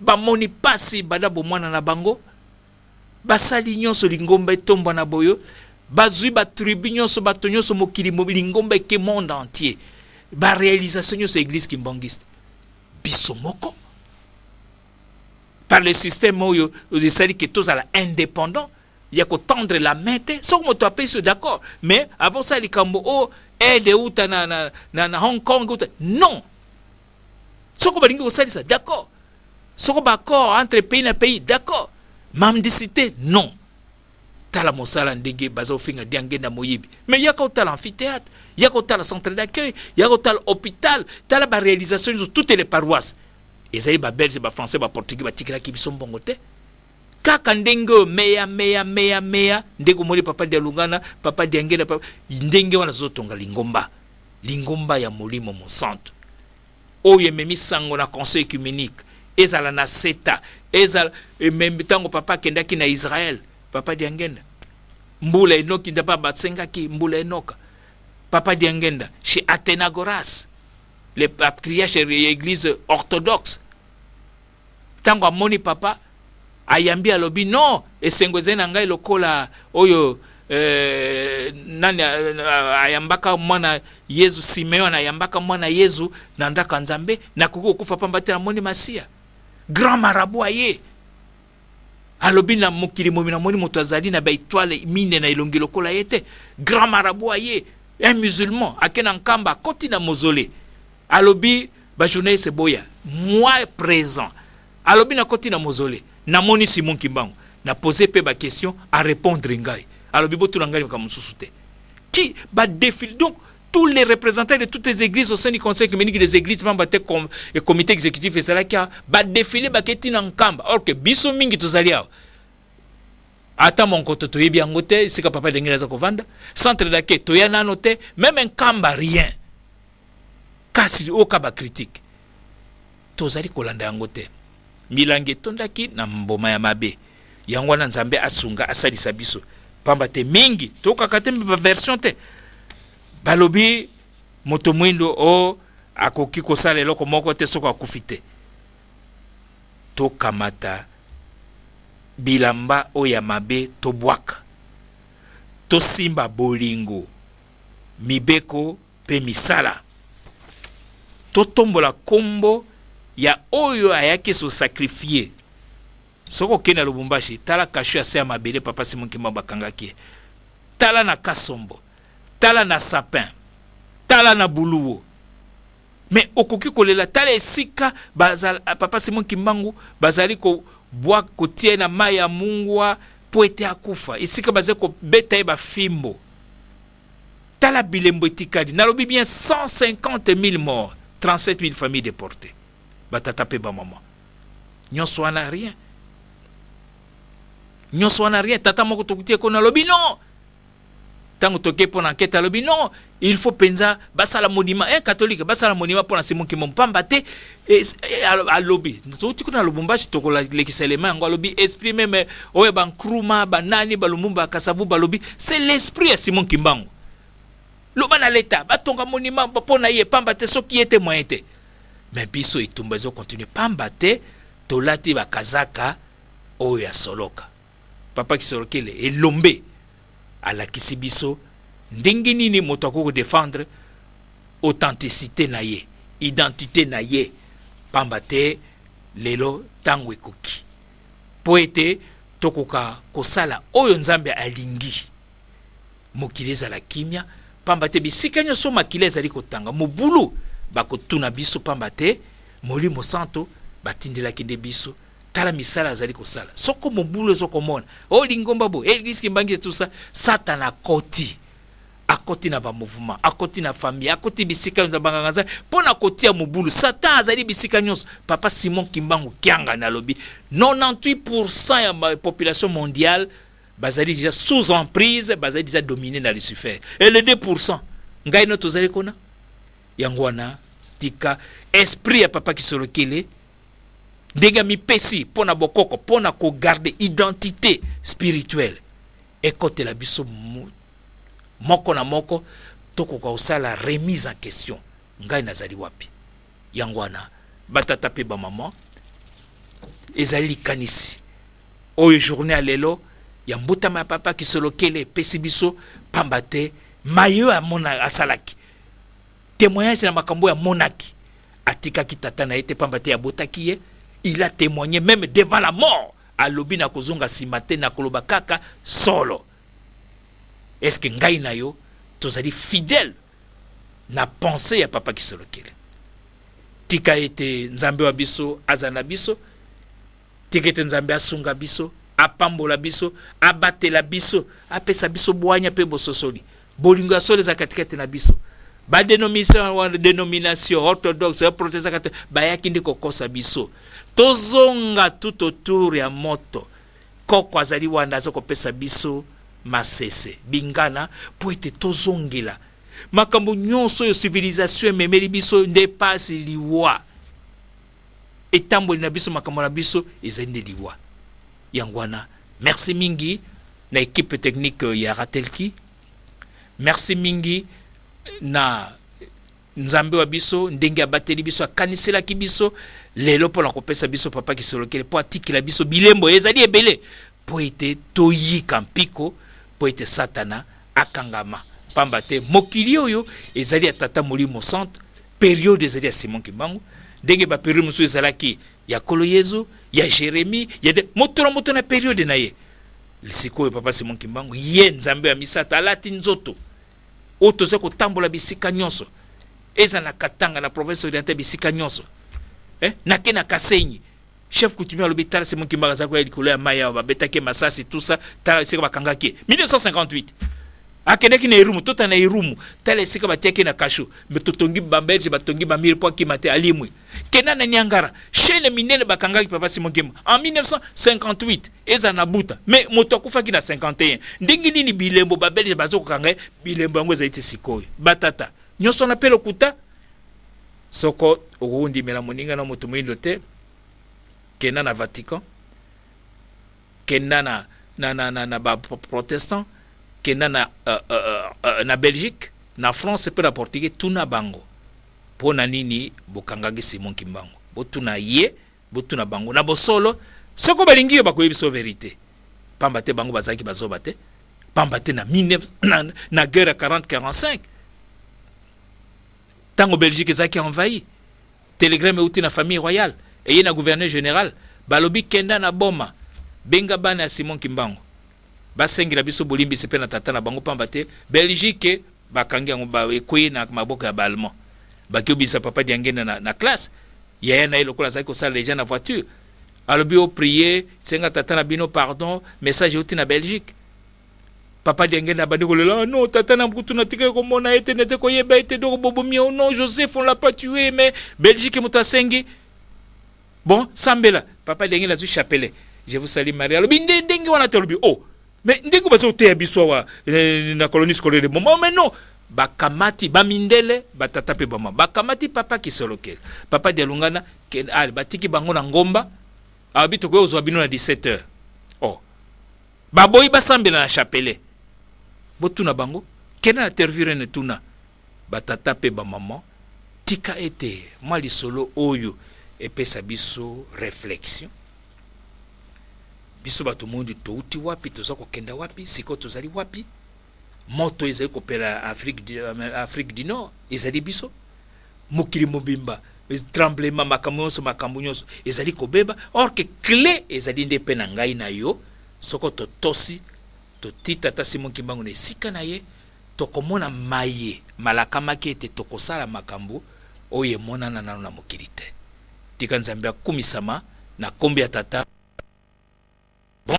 bamoni pasi banda bomwana na bango, basali nyonso lingomba etombwa na boyo, bazwi batribu nyonso, bato nyonso, mokili, lingomba eke monde entier, baréalisation nyonso église kimbanguiste. Biso moko par le système oyo esali ke tozala indépendant ya kotendre la main te. Soki moto apesi yo, d'accord, mais avant osala likambo o aide euta na Hong Kong euta, non. Soko balingi kosalisa, d'accord, soko baaccord entre pays na pays, d'accord, mendicité, non. Tala mosala ndenge baza kofinga Diangenda moyibi, mais yaka otala amphithéâtre, yaka otala centre d'accueil, yaka otala hôpital, tala baréalisation nyonso. Toutes les paroisses ezali babelge, bafrançais, baportugais batikelaki biso mbongo te. Kaka ndenge oyo meya meya meya meya, ndenge omoni papa Dialungana, papa Diangenda, papa, ndenge wana azotonga lingomba, lingomba ya molimo mosantu oyo ememi sango na conseil œcuménique, ezala na seta, ezala ememi. Ntango papa akendaki na Israel, papa Diangenda, mbula enoki, ndapa basengaki mbula enoka. Papa Diangenda chez Athénagoras, le patriarche ya église orthodoxe, ntango amoni papa, ayambi, alobi: "Non, esengo ezali na ngai lokola oyo nani ayambaka mwana Yezu, Simeon ayambaka mwana Yezu na ndako ya Nzambe. Nakoki kokufa pamba te namoni Masiya." Grand marabout aye, alobi: "Na mokili momi namoni moto azali na baétoile mine na elongi lokola ye te." Grand marabout aye, un musulman, ake na Nkamba, akoti na mausolée, alobi: "Bajournaliste boya, moi présent." Alobi: "Nakoti na mausolée, namoni Simon Kimbangu, na pose mpe baquestion, arépondre ngai." Alobi: "Botuna ngai makambo mosusu te." Qui badéfile, donc tous les représentants de toutes les églises au sein du conseil œcuménique des églises, pamba te comité exécutif ezalaki awa, badéfile baketi na Nkamba. Or ke biso mingi tozali awa, ata monkoto toyebi yango te esika papa ndenge aza kovanda, centre d'accueil toya nano te, même Nkamba rien. Kasi oyoka bacritique, tozali kolanda yango te. Milangi etondaki na mboma ya mabe. Yango wana Nzambe asunga, asalisa biso, pamba te mingi tokaka te mpe baversion te. Balobi moto mwindo o akoki kosala eloko moko te soki akufi te. Tokamata bilamba oyo ya mabe, tobwaka, tosimba bolingo, mibeko mpe misala, totombola nkombo. Ya oyo ayaki se sacrifier. Soki okende na Lubumbashi, tala cachot ya se ya mabele papa Simon Kimbangu bakangaki ye. Tala na Kasombo, tala na Sapin, tala na Buluwo. Mais okoki kolela, tala esika bazala, papa Simon Kimbangu bazali kobwa kotia ye na mayi ya mungwa po ete akufa, esika bazali kobeta ye bafimbo. Tala bilembo etikali, nalobi bien 150 000 morts, 37 000 familles déportées, batata mpe bamama. Nyonso wana rien, nyonso wana rien. Tata moko tokuti ye kuna, alobi non. Ntango toke mpo na enquête, alobi non, il faut mpenza basala monument, un catholique, basala monument mpo na Simon Kimbangu, pamba te alobi touti kuna na Lubumbashi, tokolekisa elema yango. Alobi esprit même oyo bankruma, banani, balumumba, Kasavu, balobi c'est l'esprit ya Simon Kimbangu. Loba na leta batonga monument mpo na ye, pamba te soki ye te, moyen te. Mais biso etumba ezocontinuer, pamba te tolati bakazaka oyo ya soloka. Papa Kisolokele elombe alakisi biso ndenge nini moto akoki kodéfendre authenticité na ye, identité na ye, pamba te lelo ntango ekoki mpo ete tokoka kosala oyo Nzambe alingi, mokili ezala kimia, pamba te bisika nyonso makili ezali kotanga, mobulu, bakotuna biso, pamba te Molimo Santo batindelaki nde biso. Tala misala azali kosala. Soko mobulu ezokomona o lingomba boye, église kimbanguiste, tout ça, Satana akoti, akoti na bamouvement, akoti na famille, akoti bisika nyonso, banganga Nzambe, mpo na kotia mobulu. Satan azali bisika nyonso. Papa Simon Kimbangu Kiangani alobi 98% ya population mondiale bazali déjà sous emprise, bazali déjà dominé na Lucifer, et le 2%, ngai no tozali kuna. Yango wana, tika esprit ya papa Kisolokele, ndenge amipesi mpo na bokoko, mpo na kogarder identité spirituelle, ekotela biso moko na moko, tokoka kosala remise en question: ngai nazali wapi? Yango wana, batata mpe bamama, ezali likanisi oyo journée ya lelo ya mbotama ya papa Kisolokele epesi biso, pamba te maye oyo amona asalaki témoignage na makambo oyo amonaki, atikaki tata na ye te, pamba te abotaki ye. Il a témoigné même devant la mort. Alobi na kozonga nsima te, na koloba kaka solo. Est ce que ngai na yo tozali fidèle na pensée ya papa Kisolokele? Tika ete Nzambe wa biso aza na biso. Tika ete Nzambe asunga biso, apambola biso, abatela biso, apesa biso bwanya mpe bososoli. Bolingo ya solo eza katikati na biso. Badénomination wana, dénomination orthodoxe, protestant, catholique, bayaki nde kokosa biso. Tozonga tout autour ya moto. Koko azali wana, aza kopesa biso masese bingana mpo ete tozongela makambo nyonso oyo civilisation ememeli biso. Nde pasi, liwa etamboli na biso, makambo na biso ezali nde liwa. Yango wana, merci mingi na équipe technique ya Ratelki, merci mingi na Nzambe wa biso, ndenge abateli biso, akaniselaki biso lelo mpo na kopesa biso papa Kisolokele, mpo atikela biso bilembo ezali ebele mpo ete toyika mpiko, mpo ete Satana akangama, pamba te mokili oyo ezali ya Tata Molimo Centre. Période ezali ya Simon Kimbangu, ndenge bapériode mosusu ezalaki ya Kolo Yezu, ya Jérémie, ya de moto na moto na période na ye. Sikoyo papa Simon Kimbangu, ye Nzambe ya misato alati nzoto oyo toza kotambola bisika nyonso, eza na Katanga, na province orientale, bisika nyonso, eh? Nake na Kasenyi, chef coutumier alobi: tala, Simon Kimbangu aza koya likolo ya mai awa, babetaki masasi, tout ça. Tala esika bakangaki ye 1958, akendaki na Irumu, tota na Irumu, tala esika batiaki na cachot. Mais totongi, Babelge batongi bamurs mpo akima te, alimwi. Kenda na Niangara, chaîne minene bakangaki papa Simon Kimbangu en 1958, eza na Buta, mais moto akufaki na 51. Ndenge nini bilembo Babelge bazokokanga ye, bilembo yango ezali te? Sikoyo batata nyonso na mpe lokuta. Soko okokondimela moninga na moto moyindo te, kenda na Vatican, kenda na baprotestant, kenda na Belgique, na France mpe na Portugais, tuna bango mpo na nini bokangaki Simon Kimbangu. Botuna ye, botuna bango na bosolo. Soko balingi yo, bakoyebi biso vérité, pamba te bango bazalaki bazoba te, pamba te na guerre ya 40 45, ntango Belgique ezalaki envahi. Telegramme euti na famille royale eye na gouverneur general, balobi kenda na Boma, benga bana ya Simon Kimbangu basengela biso bolimbisi mpe na tata na bango, pamba te Belgique bakangi yango, ekweyi na maboko ya ba Allemand. Baki obisa papa Diangenda na classe, yaya na ye lokola azalaki kosala deja na voiture, alobi o prier, senga tata na bino pardon, message euti na Belgique. Papa Diangenda abandi kolela, ah non, tata na kutu natikaki komona ye te, nete koyeba ye te, donc bobomi ye. Non, Joseph, on l'a pas tué, mais Belgique moto asengi. Bon, sambela. Papa Diangenda azwi chapelet, je vous salue Marie, alobi nde ndenge wana te, alobi oh, mais ndenge baza koteya biso awa na colonie scolaire de Boma, mais non. Bakamati bamindele, batata mpe bama, bakamati papa Kisolokele, papa Dialungana, batiki bango na ngomba. Alobi tokoki kozwa bino na 17 heures. Oh, baboyi basambela na chapelet. Botuna bango, kenda na Tervuren, tuna batata mpe bamama. Tika ete mwa lisolo oyo epesa biso réflexion. Biso bato mondi, touti wapi, toza kokenda wapi, sikoyo tozali wapi? Moto ezali kopela Afrique du Nord, ezali biso. Mokili mobimba tremblement, makambo nyonso, makambo nyonso ezali kobeba. Or que clé ezali nde mpe na ngai na yo. Soko totosi, toti tata Simon Kimbangu na esika na ye, tokomona maye malakamaki ete tokosala makambo oyo emonana nano na mokili te. Tika Nzambe akumisama na kombi ya tata. Bon.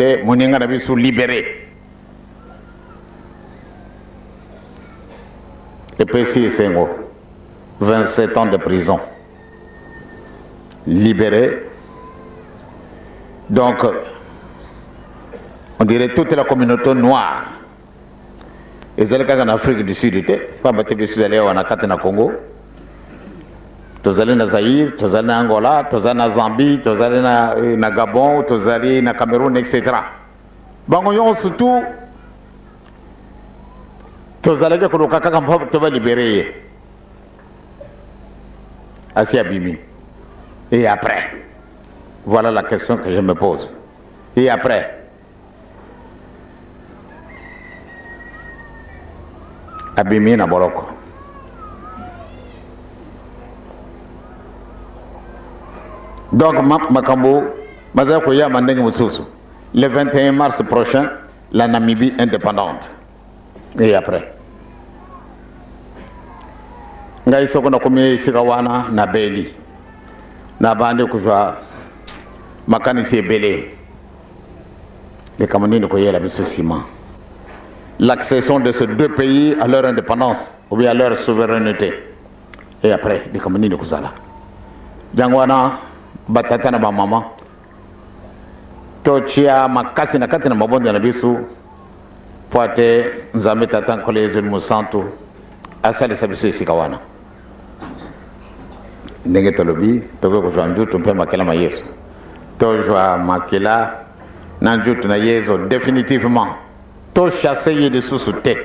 Te moninga na biso libéré epesi esengo. 27 ans de prison, libéré. Donc on dirait toute la communauté noire. Ezali kaka na Afrique du Sud te, pamba te biso tozali awa na kati na Congo, tozali na Zaïre, tozali na Angola, tozali na Zambie, tozali na, eh, na Gabon, tozali na Cameroun, etc. Bango nyonso tu tozalaki koluka kaka mpo tobalibere ye asi abimi. Et après, voilà la question que je me pose. Et après, abimi na boloko. Donc makambo mazali koyama ndenge mosusu. Le 21 mars prochain, la Namibie indépendante. Et après, ngai soko nakomi esika wana nabeli, nabandi kozwa makanisi ebele. Likambo nini koyela biso nsima? L'accession de ces deux pays à leur indépendance ou bien à leur souveraineté. Et après, likambo nini kozala? Yango wana batata na bamama, totia makasi na kati na mabonzo na biso mpo ate Nzambe Tata Nkolo Yezu Mosantu asalisa biso esika wana. Ndenge tolobi, tokoki kozwa njutu mpe makila ma Yesu, tozwa makila na njutu na Yesu définitivement, tochasse ye lisusu te.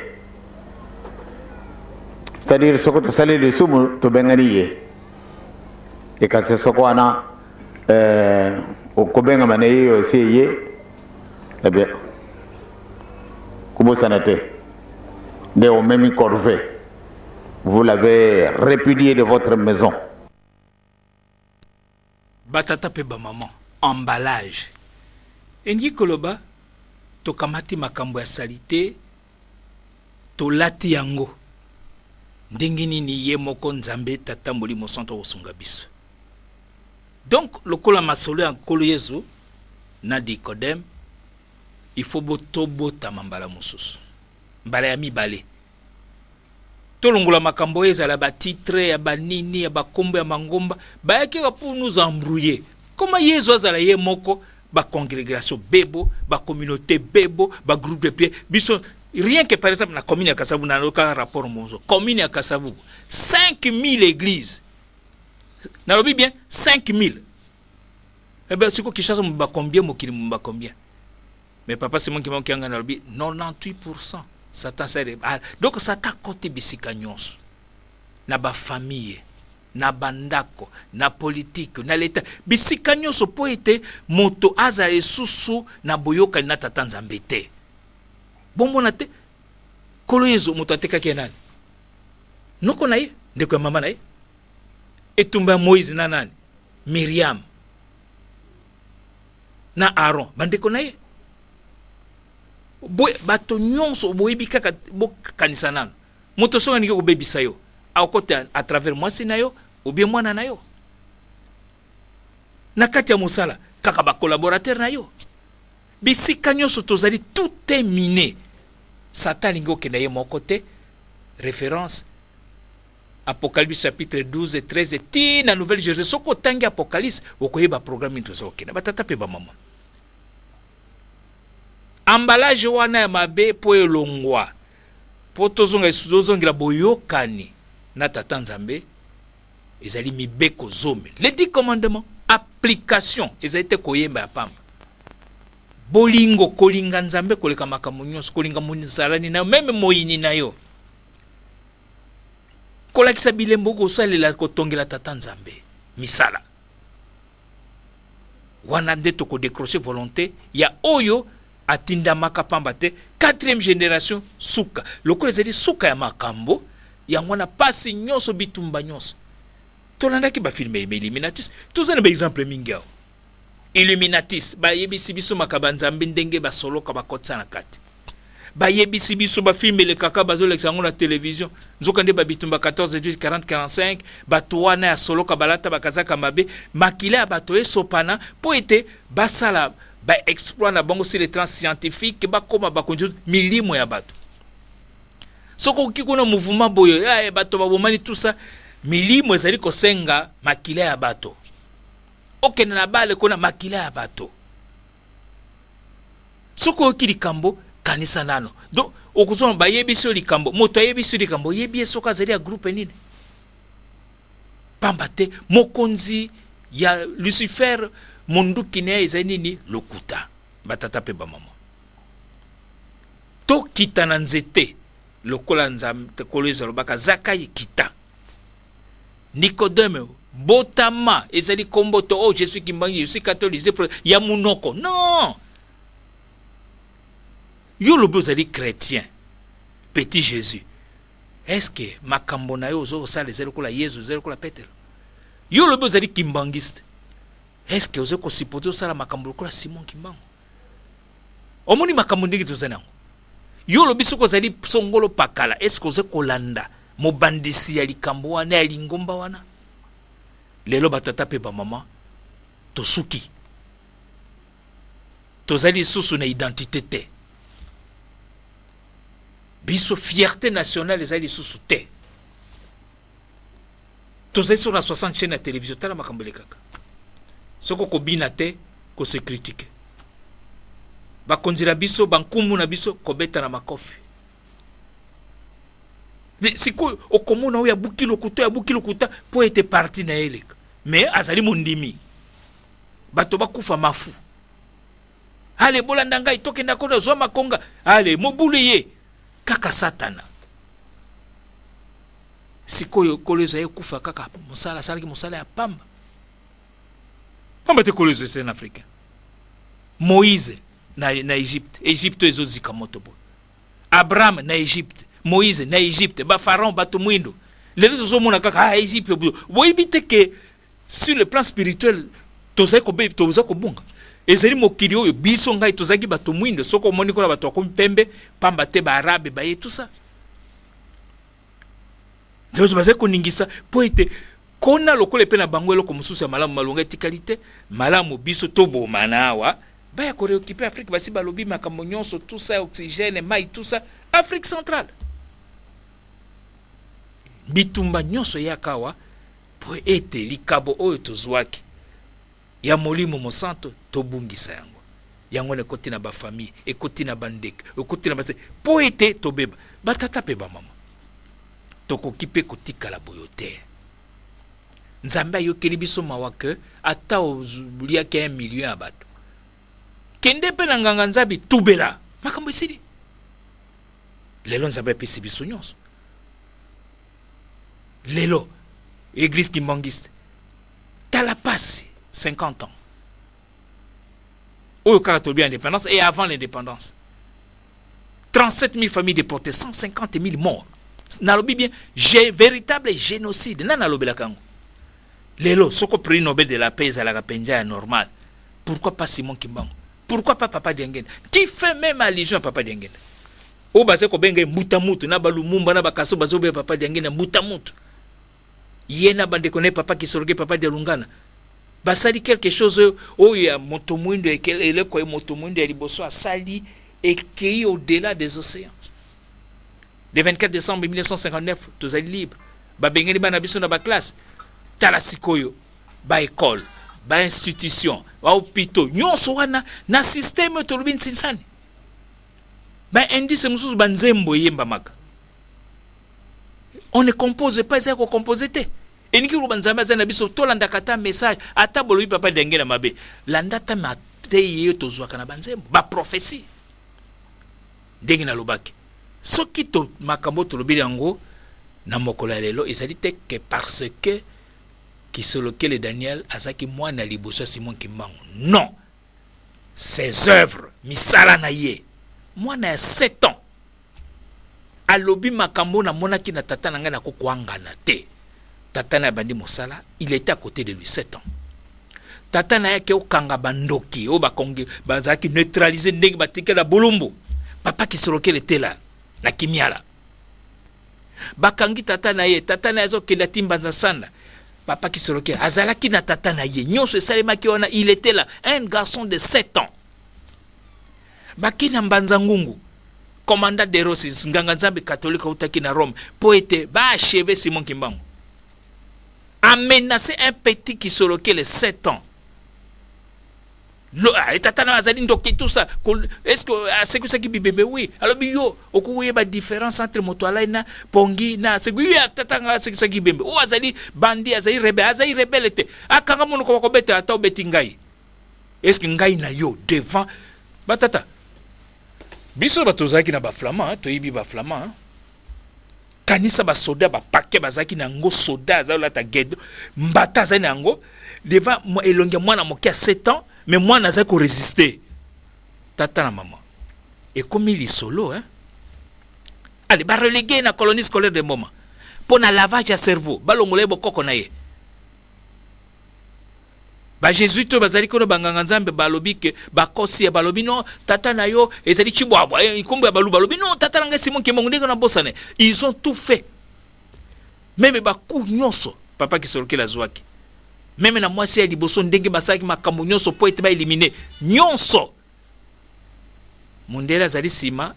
C'est-à-dire soko tosali lisumu, tobengani ye. Ekasi soko wana okobengama na ye oyo esi eye, eh bien kobosana te nde omemi corvée, vous l'avez répudié de votre maison. Batata mpe bamama, emballage elingi koloba tokamati makambo ya salite, tolati yango. Ndenge nini ye moko Nzambe Tata Molimo Santo akosunga biso? Donc lokola masolo ya Nkolo Yezu na Nicodème, il faut tobotama mbala mosusu, mbala ya mibale. Tolongola makambo oyo ezala batitre ya banini ya bakombo ya mangomba bayaki kaka pour nous embrouiller. Koma Yezu azala ye moko, bacongrégation bebo, bacommunauté bebo, bagroupe de prière biso. Rien que par exemple na commune ya Kasavubu, naloka rapport monzo, commune ya Kasavubu 5000 églises, nalobi bien 5000. Eh ben siko Kinshasa mobimba combien? Mokili mobimba combien? Mais papa Simon Kimbangu Kiangani alobi 98% Satan sere. Ah, donc Satan akoti bisika nyonso, na bafamille, na bandako, na politike, na leta, bisika nyonso, mpo ete moto azala lisusu na boyokani na Tata Nzambe te. Bomona te Nkolo Yezu, moto atekaki ye nani? Noko na ye, ndeko ya mama na ye. Etumba ya Moïse na nani? Miriam na Aaron, bandeko na ye. Boye bato nyonso boyebi kaka, bokanisa nano, moto soki alingi kobebisa yo, akota à travers mwasi na yo ou bien mwana na yo. Na kati ya mosala, kaka bacollaborateur na yo. Bisika nyonso tozali, tout est miné. Satan alingi okenda ye moko te. Référence Apocalypse chapitre 12 et 13 ti na Nouvelle Jérusalem. Soki otangi Apocalypse, okoyeba programme nini toza kokenda. Batata mpe bamama, emballage wana ya mabe mpo elongwa, mpo tozonga, tozongela boyokani na Tata Nzambe, ezali mibeko zomi, les 10 commandements. Application ezali te koyemba ya pamba. Bolingo, kolinga Nzambe koleka makambo nyonso, kolinga mozalani na yo, meme moyini na yo, kolakisa bilembo kosalela kotongela Tata Nzambe misala wana, nde tokodécroche volonté ya oyo atindamaka. Pamba te quatrième génération suka, lokola ezali suka ya makambo yango wana, pasi nyonso, bitumba nyonso. Tolandaki bafilme ya Illuminatis, toza na baexemple mingi awa. Illuminatis bayebisi biso makambo ya Nzambe, ndenge basoloka bakotisa na kati. Bayebisi biso bafilme elekaka, bazolekisa yango na televizio, nzoka nde babitumba 14, 18, 40, 45. Bato wana ya soloka balata bakazaka mabe, makila ya bato esopana mpo ete basala baexploit na bango sur le plan scientifique, bakóma bakonzi milimo ya bato. Soki okoki kuna mouvement boye, bato babomani, tout ça, milimo ezali kosenga makila ya bato. Okende na bale kuna, makila ya bato. Soki oyoki likambo, Kanisa nano. Donc okozwa bayebisi yo likambo, moto ayebisi yo likambo, oyebi ye soki azali ya groupe nini? Pamba te mokonzi ya Lucifer, monduki na ye ezali nini? Lokuta. Batata mpe bamama, tokita na nzete lokola Nzambe Nkolo Yesu alobaka, Zakai kita. Nicodème, botama ezali kombo to oh je suis Kimbangu, je suis catholique, je suis ya munoko. Non! Yo olobi ozali chrétien, petit Jésus. Est-ce que makambo na yo ozo kosala ezali lokola Yesu, ezali lokola Petelo? Yo olobi ozali kimbangiste. Est-ce que ozo ko supporter osala makambo lokola Simon Kimbangu? Omoni makambo ndenge tozali yango. Yo olobi soki ozali songolo pakala, est-ce que ozo kolanda mobandisi ya likambo wana ya lingomba wana? Lelo batata mpe bamama tosuki, tozali lisusu na identité te. Biso fierté nationale ezali lisusu te. Tozali so na 60 chaîne ya télévision, tala makambo elekaka. Soki okobina te, kose critiquer. Bakonzi na biso, bankumu na biso, kobeta na makofi. Sikoyo okomona oyo abuki lokuta, oyo abuki lokuta mpo ete parti na ye eleka, mais azali mondimi. Bato bakufa mafu. Ale bolanda ngai, tokenda kona zwa makonga. Ale mobulu ye kaka Satana. Sikoyo Nkolo Yesu aye kufa kaka mosala, asalaki mosala ya pamba pamba te. Nkolo Yesu c'est un Africain. Moïse na Egypte, Egypte oyo ezozika moto boye. Abraham na Egypte, Moïse na Egypte, bapharaon bato mwindo. Lelo tozomona kaka ah, Egypte. Boyebi te ke sur le plan spirituel tozali kobe, toza kobunga. Ezali mokili oyo biso ngai tozalaki bato mwindo. Soki omoni kuna bato bakomi pembe pamba te baarabe baye, tout ça nyonso bazali koningisa mpo ete kona lokola epe na bango eloko mosusu ya malamu malonga etikali te. Malamu biso tobomana awa, baya koréoccuper Afrique. Basi balobi makambo nyonso, tout ça, oxygène, mai, tout ça, Afrique centrale. Bitumba nyonso eyaka awa mpo ete likabo oyo tozwaki ya Molimo Mosanto tobungisa yango. Yango wana ekoti na bafamille, ekoti na bandeko, ekoti na base, mpo ete tobeba. Batata mpe bamama, tokoki mpe kotikala boyo te. Nzambe ayokeli biso mawa ke ata oliaki 1 million ya bato, kende mpe na nganga Nzambe, tubela, makambo esili. Lelo Nzambe apesi biso nyonso. Lelo église kimbangiste, tala pasi, 50 ans oyo kaka tolobi indépendance, et avant l'indépendance 37 000 familles déportées, 150 000 morts. Nalobi bien, véritable génocide. Nani alobelaka yango lelo? Soko prix Nobel de la paix ezalaka mpenza ya normal, pourquoi pas Simon Kimbangu? Pourquoi pas Papa Diangenda, qui fait même allusion à Papa Diangenda, oyo baza kobenga ye mbuta mutu na balumumba na bakaso? Bazobenga Papa Diangenda mbuta mutu. Ye na bandeko na ye, Papa Kisoroke, Papa Dialungana, basali quelque chose oyo oyo ya moto mwindo, eleko ya moto mwindo ya liboso asali, ekei au-delà des océans. Le 24 décembre 1959 tozali libre, babengeli bana biso na baklasse. Tala sikoyo baekole, bainstitution, bahôpitaux nyonso wana na système oyo tolobi nsinsani. Baindice mosusu, banzembo eyembamaka, on ne compose pas, eza ya kocompose te. Elingi koloba Nzambe aza na biso. Tolandaka ata message, ata bolobi Papa Denge na mabe, landa ata mateyi ye tozwaka na banzembo, baprophétie. Ndenge nalobaki, soki to makambo tolobeli yango na mokolo ya lelo, ezali te ke parce que Kisolokele Daniel azalaki mwana liboso ya Simon Kimbangu. Non, ses œuvres, misala na ye. Mwana ya 7 ans alobi makambo namonaki na tata na ngai, nakokwangana te. Tata na ye abandi mosala, il était à côté de lui, 7 ans. Tata na ye ake okanga bandoki oyo bakongi bazalaki neutraliser ndenge batikela bolumbu. Papa Kisolokele tela na Kimiala, bakangi tata na ye. Tata na ye azokende ati Mbanza Sanda, Papa Kisolokele azalaki na tata na ye. Nyonso esalemaki wana, il était là, un garçon de 7 ans. Bakei na Mbanza Ngungu, commandant de Rosis, nganga Nzambe catholique autaki na Rome mpo ete baachever Simon Kimbangu, a menacé un petit Kisolokele, 7 ans. Ah, tata na azali ndoki, tout ça. Est ce que asekwisaki bibembe? Oui. Alobi yo okoyeba différence entre moto alai na pongi na asekwi yo. Tata nga asekwisaki bibembe oyo azali bandi, azali rebelle, azali rebelle te. Akanga monoko, bakobeta ata obeti ngai. Est ce que ngai na yo devant batata biso bato tozalaki na baflamand, toyebi baflamand? Kanisa basoda bapake bazalaki na yango. Soda azali olata guédon, mbata azali na yango devant elongi ya mwana moke ya 7 ans, mais mwana azali korésister. Tata na mama, ekomi lisolo, hein? Ale bareléguer na colonie scolaire de Mboma mpo na lavage ya cerveau, balongola ye bokoko na ye. Bajésuite oyo bazali kuna, banganga Nzambe, balobi ke bakosi ya, balobi non, tata na yo ezali Cibwabwa, eh, nkombo ya balu. Balobi non, tata na ngai Simon Kimbangu. Ndenge nabosana, ils ont tout fait, même bacoup nyonso papa Kisolokele azwaki, même na mwasi ya liboso, ndenge basalaki makambo nyonso mpo ete baéliminer nyonso. Mondele azali nsima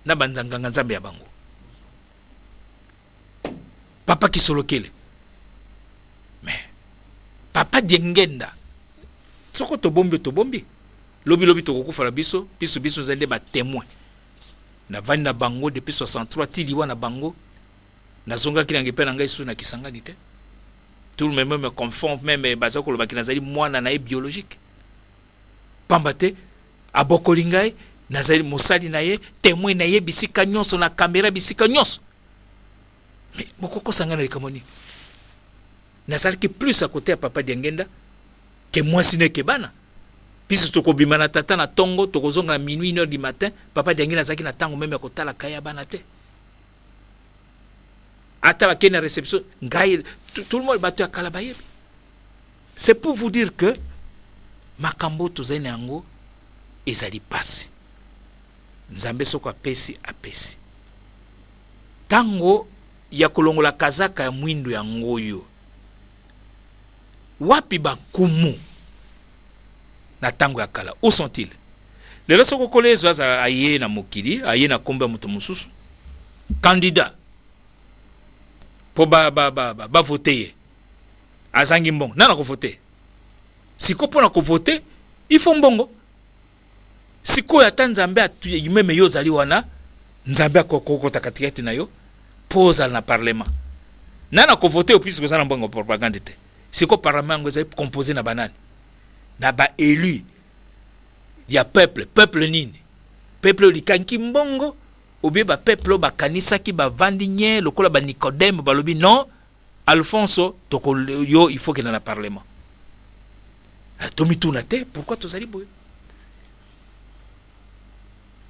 na banganga Nzambe ya bango. Papa Kisolokele, mais papa Diengenda, soko tobombi, tobombi, lobilobi tokokufa na biso. Biso biso ezali nde batémoin. Navandi na bango depuis 63 ti liwa na bango. Nazongaki nange mpe na ngai susu na Kisangani te. Tout le monde me confond, même baza kolobaki nazali mwana na ye biologique, pamba te abokoli ngai, nazali mosali na ye, témoin na ye bisika nyonso, na kamera bisika nyonso. Mais bokokosa ngai na likambo nini? Nazalaki plus à côté ya papa Diangenda ke mwasi neke bana. Biso tokobima na tata na ntongo, tokozonga na minuit, 1 heure du matin. Papa Diangenda azalaki na ntango même ya kotala kai ya bana te. Ata bakei na réception, ngai, tout le monde, bato ya kala bayebi. C'est pour vous dire que makambo tozali na yango ezali pasi. Nzambe soko apesi, apesi. Ntango ya kolongola kazaka ya mwindu yango oyo wapi? Bankumu na ntango ya kala, où sont-ils lelo? Soki okolo ezo aza aye na mokili, aye na nkombo ya moto mosusu, candidat mpo bavote ba, ba, ba, ba ye, azangi mbongo, nana kovote? Sikoyo mpo na kovote, il faut mbongo. Sikoyo ata Nzambe même yo ozali wana, Nzambe akokota katikati na yo mpo ozala na parlement, nana kovote yo puisque oza na mbongo propagande te? Sikoyo parlement yango ezali composé na banani? Na baélu ya peuple. Peuple nini? Peuple oyo likangi mbongo, obie bapeuple oyo bakanisaki, bavandi nye lokola banicodème, balobi non, Alfonso toko yo, il faut kenda na parlement. Tomituna te pourquoi tozali boye.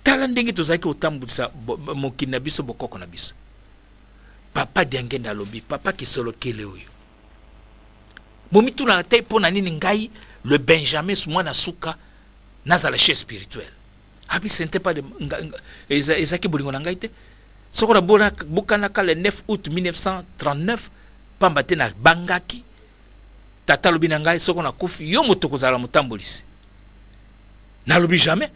Tala ndenge tozalaki kotambwisa mokili na biso, bokoko na biso. Papa Diangenda alobi, papa Kisolokele oyo, bomitunaka te mpo na nini ngai le Benjamin, mwana suka, nazala chef spirituel? Abi ce n'était pas de ezalaki bolingo na ngai te. Soko nabukanaka le 9 août 1939, pamba te nabangaki. Tata alobi na ngai, soko nakufi, yo moto kozala motambolisi. Nalobi jamais.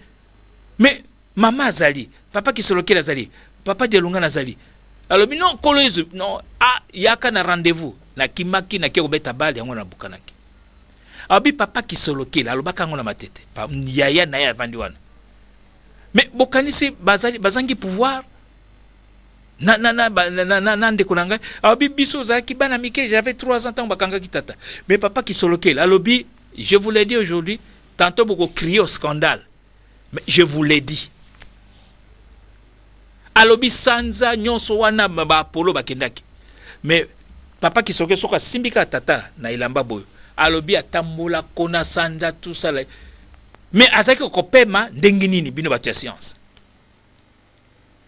Mais mama azali, papa Kisolokele azali, papa Dialungana azali. Alobi non, Nkolo Yesu non, ah, yaka na rendez-vous. Nakimaki, nakie kobeta bale yango, nabukanaki. Alobi papa Kisolokele alobaka yango na Matete, yaya na ye avandi wana. Mais bokanisi bazali bazangi pouvoir na, na, na, na, na, na, na ndeko na ngai. Alobi biso ozalaki bana mike, j'avais 3 ans ntango bakangaki tata. Mais papa Kisolokele alobi, je vous l'ai dit aujourd'hui, tantôt boko crier au scandale, mais je vous l'ai dit. Alobi sanza nyonso wana baapolo bakendaki, mais papa Kisolokele soki asimbi kaka tata na elamba boyo, alobi atambola kona sanza tosala, mais azalaki kopema ndenge nini? Bino bato ya science.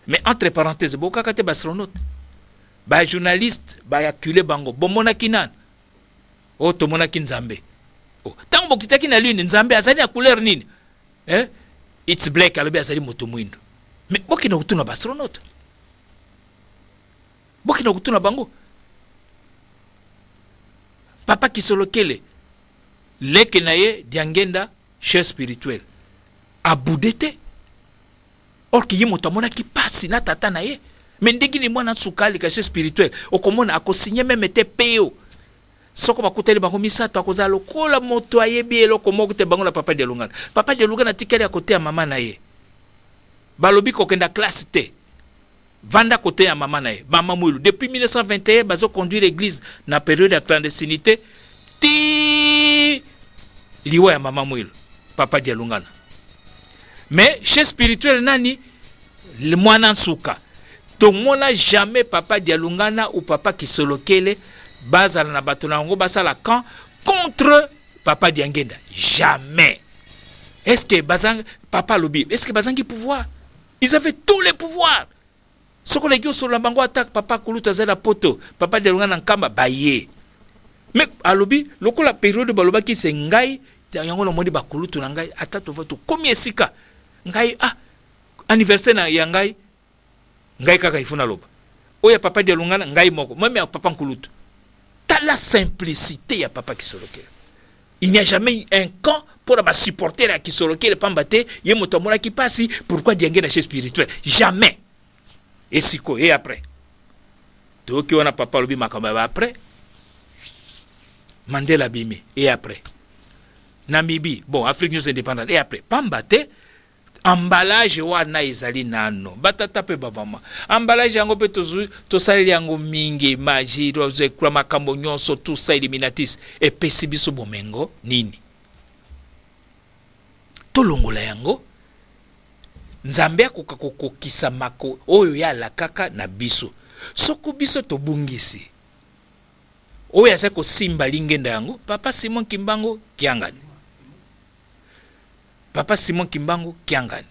Mais entre parenthèse, bokaka te baastronaute, bajournaliste baacule bango, bomonaki nani? Oyo tomonaki Nzambe. Ntango bokitaki na lune, Nzambe azali na couleur nini, eh? It's black. Alobi azali moto mwindo. Mais bokende kotuna baastronaute, bokende kotuna bango. Papa Kisolokele, leke na ye Diangenda, chef spirituel, abude te, or ke ye moto amonaki pasi na tata na ye. Mais ndenge nini mwana nsuka aleka chef spirituel? Okomona akosigner même te peo. Soko bakutani bango misato, akozala lokola moto ayebi eloko moko te. Bango na Papa Dialungana, Papa Dialungana atikali ya koteya mama na ye. Balobi kokenda classe te, vanda koteya mama na ye, mama Mwilu. Depuis 1921 bazoconduire église na période ya clandestinité ti liwa ya mama Mwilu, Papa Dialungana. Mais chef spirituel nani? Mwana nsuka. Tomona jamais Papa Dialungana ou Papa Kisolokele bazala na bato na yango basala camp contre Papa Diangenda, jamais. Est ce que bazangi, papa alobi, est ce que bazangi pouvoir? Ils avaient tous les pouvoirs. Soki oleki osolola bango, attaque papa kulutu azali na Poto, Papa Dialungana na Nkamba baye. Mais alobi lokola période balobaki se ngai yango, namoni bakulutu na ngai, ata tova tokomi esika ngai, ah, anniversaire na ya ngai, ngai kaka ifo naloba oyo ya Papa Dialungana, ngai moko même ya papa nkulutu. Tala simplicité ya Papa Kisolokele. Il n'y a jamais eu un camp mpona basupporter ya Kisolokele, pamba te ye moto amonaki mpasi. Pourquoi Diange na chef spirituel? Jamais. Esiko e après toyoki wana papa alobi makambo ya ba après Mandela abimi et après Namibie, bon, Afrique nyonso indépendante et après, pamba te emballage wana ezali nano. Batata mpe bamama, emballage yango mpe tosaleli yango mingi, magie, tozekula makambo nyonso, tout ça, illuminatis epesi biso bomengo nini? Tolongola yango. Nzambe akoka kokokisa mako oyo ye alakaka na biso soko biso tobungisi oyo aza kosimba lingenda yango, Papa Simon Kimbangu Kiangani. Papa Simon Kimbangu Kiangani,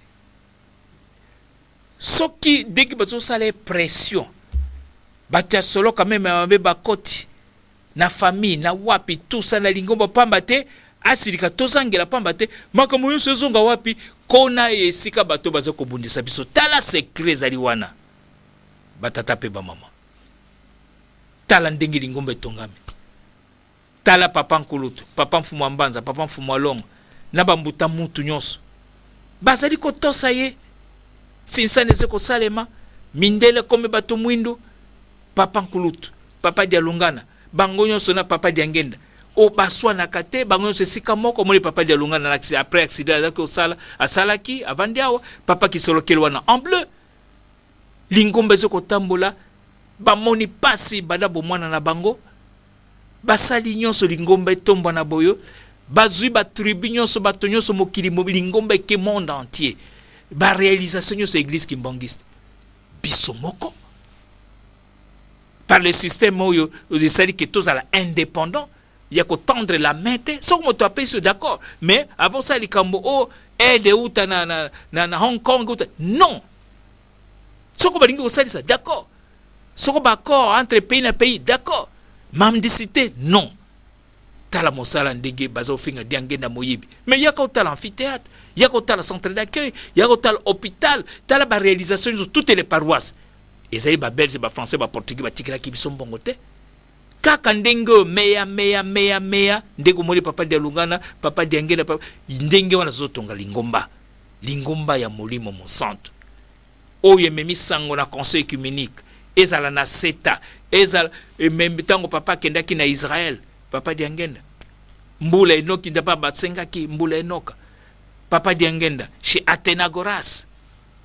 soki ndenge bazosala ye pression, bato ya solo quand même ya mabe bakoti na famille na wapi, tusa na lingomba, pamba te asilika, tozangela, pamba te makambo nyonso ezonga wapi? Kona esika bato baza kobundisa biso. Tala secret ezali wana, batata mpe bamama. Tala ndenge lingomba etongami. Tala papa nkulutu, papa mfumu wa Mbanza, papa mfumu wa Longo na bambuta mutu nyonso bazali kotosa ye. Sinsani eza kosalema, mindele komi bato mwindu. Papa nkulutu, Papa Dialungana, bango nyonso na Papa Diangenda o baswanaka te, bango nyonso esika moko. Omoni Papa Dialungana na après accident azalaki kosala, asalaki, avandi awa, Papa Kisolokele wana en bleu. Lingomba eza kotambola. Bamoni pasi banda bomwana na bango, basali nyonso lingomba etombwa na boyo, bazwi batribu nyonso, bato nyonso, mokili, lingomba eke monde entier. Baréalisation nyonso église kimbanguiste, biso moko par le système oyo esali ke tozala indépendant ya kotendre la main te. Soki moto apesi yo, d'accord, mais avant osala likambo o aide euta na Hong Kong euta, non. Soko balingi kosalisa, d'accord. Soko baaccord entre pays na pays, d'accord. Mendicité, non. Tala mosala ndenge baza kofinga Diangenda moyibi, mais yaka otala amphithéâtre, yaka otala centre d'accueil, yaka otala hôpital, tala baréalisation nyonso. Toutes les paroisses ezali babelge, bafrançais, baportugais batikelaki biso mbongo te. Kaka ndenge oyo meya meya meya meya, ndenge omoni Papa Dialungana, Papa Diangenda, papa, ndenge wana azotonga lingomba, lingomba ya Molimo Mosantu oyo ememi sango na conseil œcuménique, ezala na seta, ezala ememi. Ntango papa akendaki na Israel, Papa Diangenda, mbula enoki nde basengaki mbula enoka. Papa Diangenda chez Athénagoras,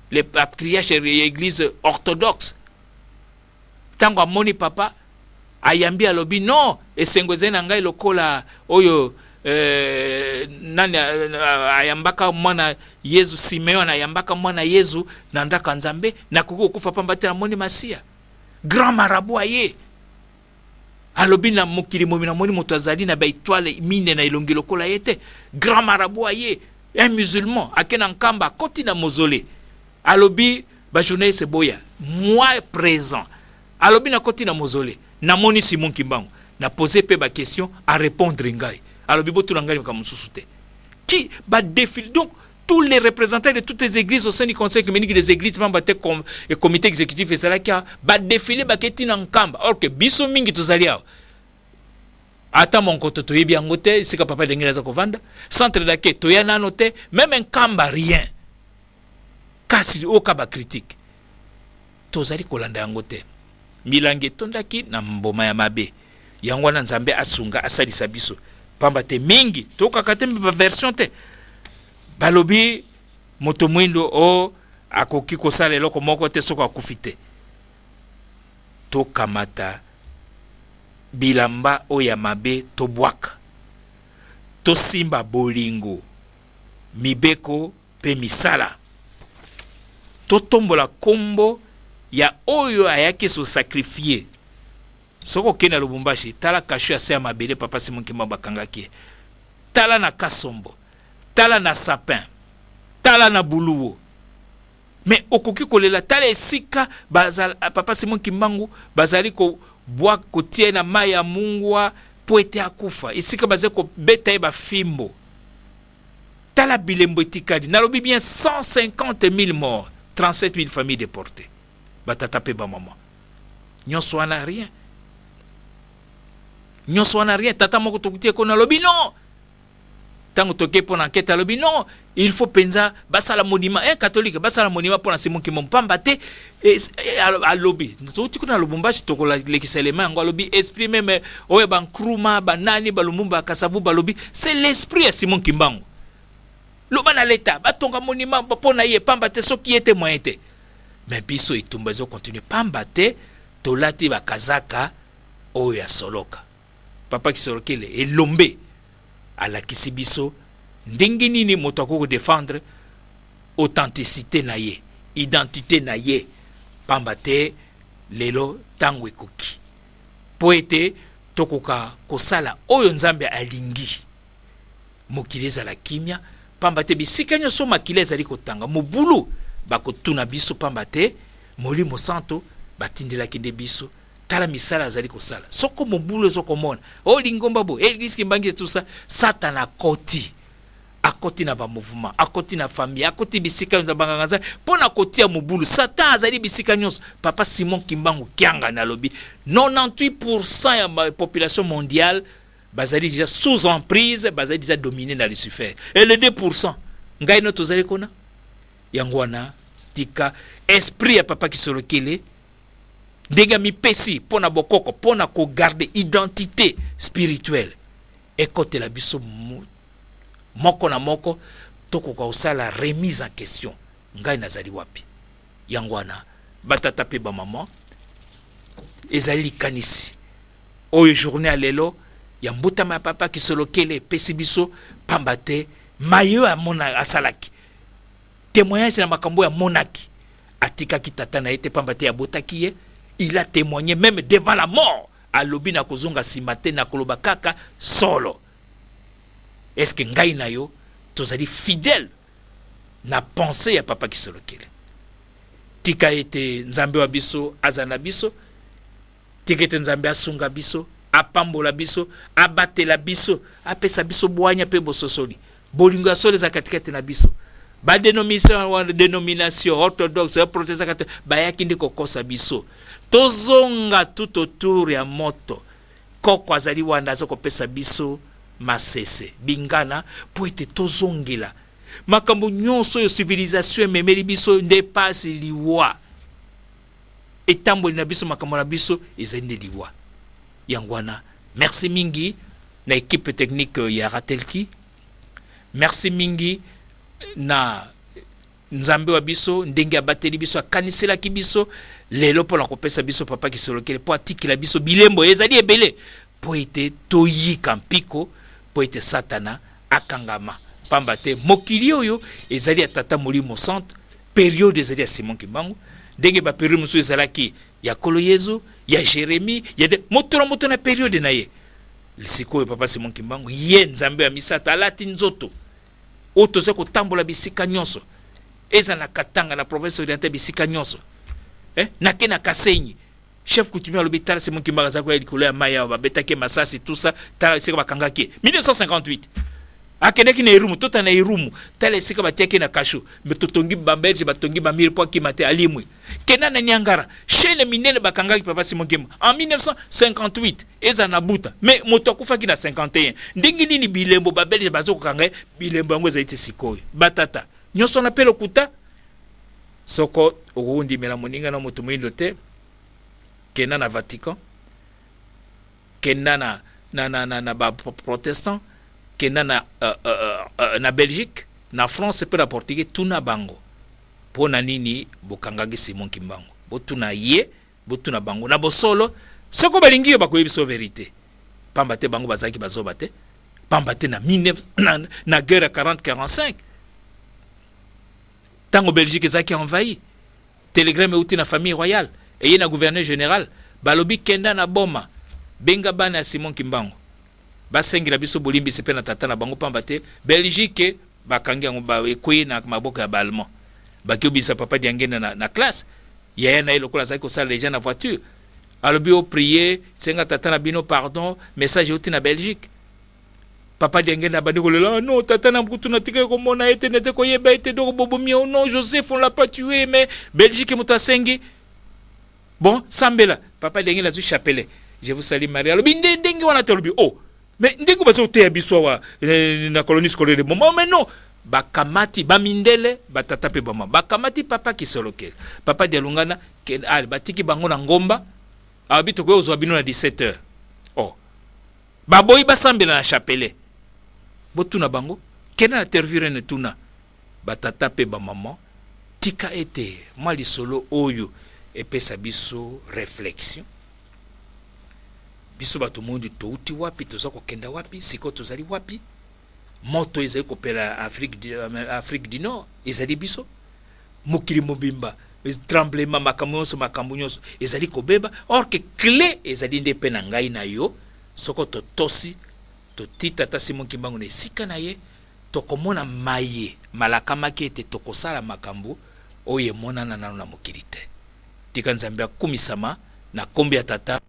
le patriarche ya église orthodoxe, ntango amoni papa, ayambi, alobi: "Non, esengo ezali na ngai lokola oyo nani ayambaka mwana Yezu, Simeon ayambaka mwana Yezu na ndako ya Nzambe. Nakoki kokufa pamba te namoni Masiya." Grand marabout aye, alobi: "Na mokili momi namoni moto azali na baétoile mine na elongi lokola ye te." Grand marabout aye, un musulman, ake na Nkamba, akoti na mausolée, alobi: "Bajournaliste boya, moi présent." Alobi: "Nakoti na mausolée, namoni Simon Kimbangu, napose mpe baquestion, arépondre ngai." Alobi: "Botuna ngai makambo mosusu te." Qui badéfile, donc tous les représentants de toutes les églises au sein du conseil œcuménique des églises, pamba te comité exécutif ezalaki awa, badéfile baketi na Nkamba. Or que biso mingi tozali awa, ata Monkoto toyebi yango te, esika Papa Ndenge aza kovanda, centre d'accueil toya nano te, même Nkamba rien. Kasi oyoka bacritique, tozali kolanda yango te. Milangi etondaki na mboma ya mabe. Yango wana Nzambe asunga, asalisa biso, pamba te mingi tokaka te mpe baversion te. Balobi moto mwindo o akoki kosala eloko moko te soki akufi te. Tokamata bilamba oyo ya mabe, tobwaka, tosimba bolingo, mibeko mpe misala, totombola nkombo ya oyo ayaki se sacrifier. Soki okende na Lubumbashi, tala cachot ya se ya mabele Papa Simon Kimbangu bakangaki ye. Tala na Kasombo, tala na Sapin, tala na Buluwo. Mais okoki kolela, tala esika bazala, Papa Simon Kimbangu bazali kobwaka, kotia ye na mai ya mungwa mpo ete akufa, esika bazali kobeta ye bafimbo. Tala bilembo etikali. Nalobi bien 150 000 morts, 37 000 familles déportées, batata mpe bamama. Nyonso wana rien, nyonso wana rien. Tata moko tokuti ye kona, alobi non. Ntango toke mpo na enquête, alobi non, il faut mpenza basala monument, un catholique, basala monument mpo na Simon Kimbangu, pamba te alobi touti kuna na Lubumbashi, tokolekisa elema yango. Alobi esprit même oyo baNkrumah, banani, baLumumba, Kasavubu, balobi c'est l'esprit ya Simon Kimbangu. Loba na leta batonga monument mpo na ye, pamba te soki ye te, moyen te. Mais biso etumba ezocontinuer, pamba te tolati bakazaka oyo ya soloka. Papa Kisolokele elombe alakisi biso ndenge nini moto akoki kodéfendre authenticité na ye, identité na ye, pamba te lelo ntango ekoki mpo ete tokoka kosala oyo Nzambe alingi, mokili ezala kimia, pamba te bisika nyonso makila ezali kotanga, mobulu, bakotuna biso, pamba te Molimo Santo batindelaki nde biso. Tala misala azali kosala. Soko mobulu ezokomona oyo lingomba boye, église kimbanguiste, tout ça, Satana akoti, akoti na bamouvement, akoti na famille, akoti bisika nyonso, banganga Nzambe, mpo na kotia mobulu. Satan azali bisika nyonso. Papa Simon Kimbangu Kiangani alobi 98 ya population mondiale bazali déjà sous emprise, bazali déjà dominé na Lucifer, et le 2, ngai no tozali kuna. Yango wana tika esprit ya Papa Kisolokele, ndenge amipesi mpo na bokoko, mpo na kogarder identité spirituelle, ekotela biso moko na moko, tokoka kosala remise en question: ngai nazali wapi? Yango wana batata mpe bamama, ezali likanisi oyo journée ya lelo ya mbutama ya Papa Kisolokele epesi biso, pamba te maye oyo amona, asalaki témoignage na makambo oyo amonaki, atikaki tata na ye te, pamba te abotaki ye. Il a témoigné même devant la mort. Alobi na kozonga nsima te, na koloba kaka solo. Est ce que ngai na yo tozali fidèle na pensée ya Papa Kisolokele? Tika ete Nzambe wa biso aza na biso. Tika ete Nzambe asunga biso, apambola biso, abatela biso, apesa biso bwanya mpe bososoli. Bolingo ya solo eza katikati na biso. Badénomination wana, dénomination orthodoxe, protestant, catholique, bayaki nde kokosa biso. Tozonga tout autour ya moto. Koko azali wana, aza kopesa biso masese bingana mpo ete tozongela makambo nyonso oyo civilisation ememeli biso. Nde pasi, liwa etamboli na biso, makambo na biso ezali nde liwa. Yango wana merci mingi na équipe technique ya Ratelki, merci mingi na Nzambe wa biso, ndenge abateli biso, akaniselaki biso lelo mpo na kopesa biso Papa Kisolokele, mpo atikela biso bilembo ezali ebele, mpo ete toyika mpiko, mpo ete Satana akangama, pamba te mokili oyo ezali ya Tata Molimo Centre. Période ezali ya Simon Kimbangu, ndenge bapériode mosusu ezalaki ya Kolo Yezu, ya Jérémie, ya de moto na moto na période na ye. Sikoyo Papa Simon Kimbangu, ye Nzambe ya misato alati nzoto oyo toza kotambola bisika nyonso, eza na Katanga, na province orientale, bisika nyonso, eh? Nake na Kasenyi, chef coutumier alobi: tala, Simon Kimbangu aza koya likolo ya mai awa, babetaki masasi, tout ça. Tala esika bakangaki ye 1958, akendaki na Irumu, tota na Irumu, tala esika batiaki na cachot. Mais totongi, Babelge batongi bamurs mpo akima te, alimwi. Kenda na Niangara, chaîne minene bakangaki Papa Simon Kimbangu en 1958, eza na Buta, mais moto akufaki na 51. Ndenge nini bilembo Babelge bazokokanga ye, bilembo yango ezali te? Sikoyo batata nyonso wana mpe lokuta. Soko okokondimela moninga na moto moyindo te, kenda na Vatican. Kenda na, na, na, na, na baprotestant, kenda na, na Belgique, na France mpe na Portugais, tuna bango mpo na nini bokangaki Simon Kimbangu. Botuna ye, botuna bango na bosolo. Soko balingi yo, bakoyebi biso vérité, pamba te bango bazalaki bazoba te. Pamba te na, 19, na guerre ya 40 45, ntango Belgique ezalaki envahi, télégramme euti na famille royale, eye na gouverneur général, balobi: "Kenda na Boma, benga bana ya Simon Kimbangu, basengela biso bolimbisi mpe na tata na bango, pamba te Belgique bakangi yango, ekwei na maboko ya Baallemand." Baki obisa papa Diangenda na classe. Yaya na ye lokola azalaki kosala deja na voiture, alobi: "Oprier, senga tata na bino pardon, message euti na Belgique." Papa Diangenda abandi kolela: "Ah non, tata na kutu natikaki komona ye te, nete koyeba ye te, donc bobomi. Oh non, Joseph, on l'a pas tué, mais Belgique moto asengi. Bon, sambela." Papa Diangenda azwi chapelet, "Je vous salue Marie." Alobi nde ndenge wana te. Alobi: "Oh, mais ndenge baza koteya biso awa na colonie scolaire de Boma?" Mais non, bakamati bamindele, batata mpe bama, bakamati papa Kisolokele, papa Dialungana, batiki bango na ngomba. Alobi: "Tokoki kozwa bino na 17 heures." Oh, baboyi basambela na chapelet. Botuna bango, kenda na Tervuren, tuna batata mpe bamama. Tika ete mwa lisolo oyo epesa biso réflexion, biso bato mondi: touti wapi, toza kokenda wapi, sikoyo tozali wapi? Moto ezali kopela Afrique du Nord, ezali biso. Mokili mobimba tremblement, makambo nyonso, makambo nyonso ezali kobeba. Or que clé ezali nde mpe na ngai na yo. Soko totosi, toti tata Simon Kimbangu na esika na ye, tokomona maye malakamaki ete tokosala makambo oyo emonana nano na mokili te. Tika Nzambe akumisama na nkombo ya Tata.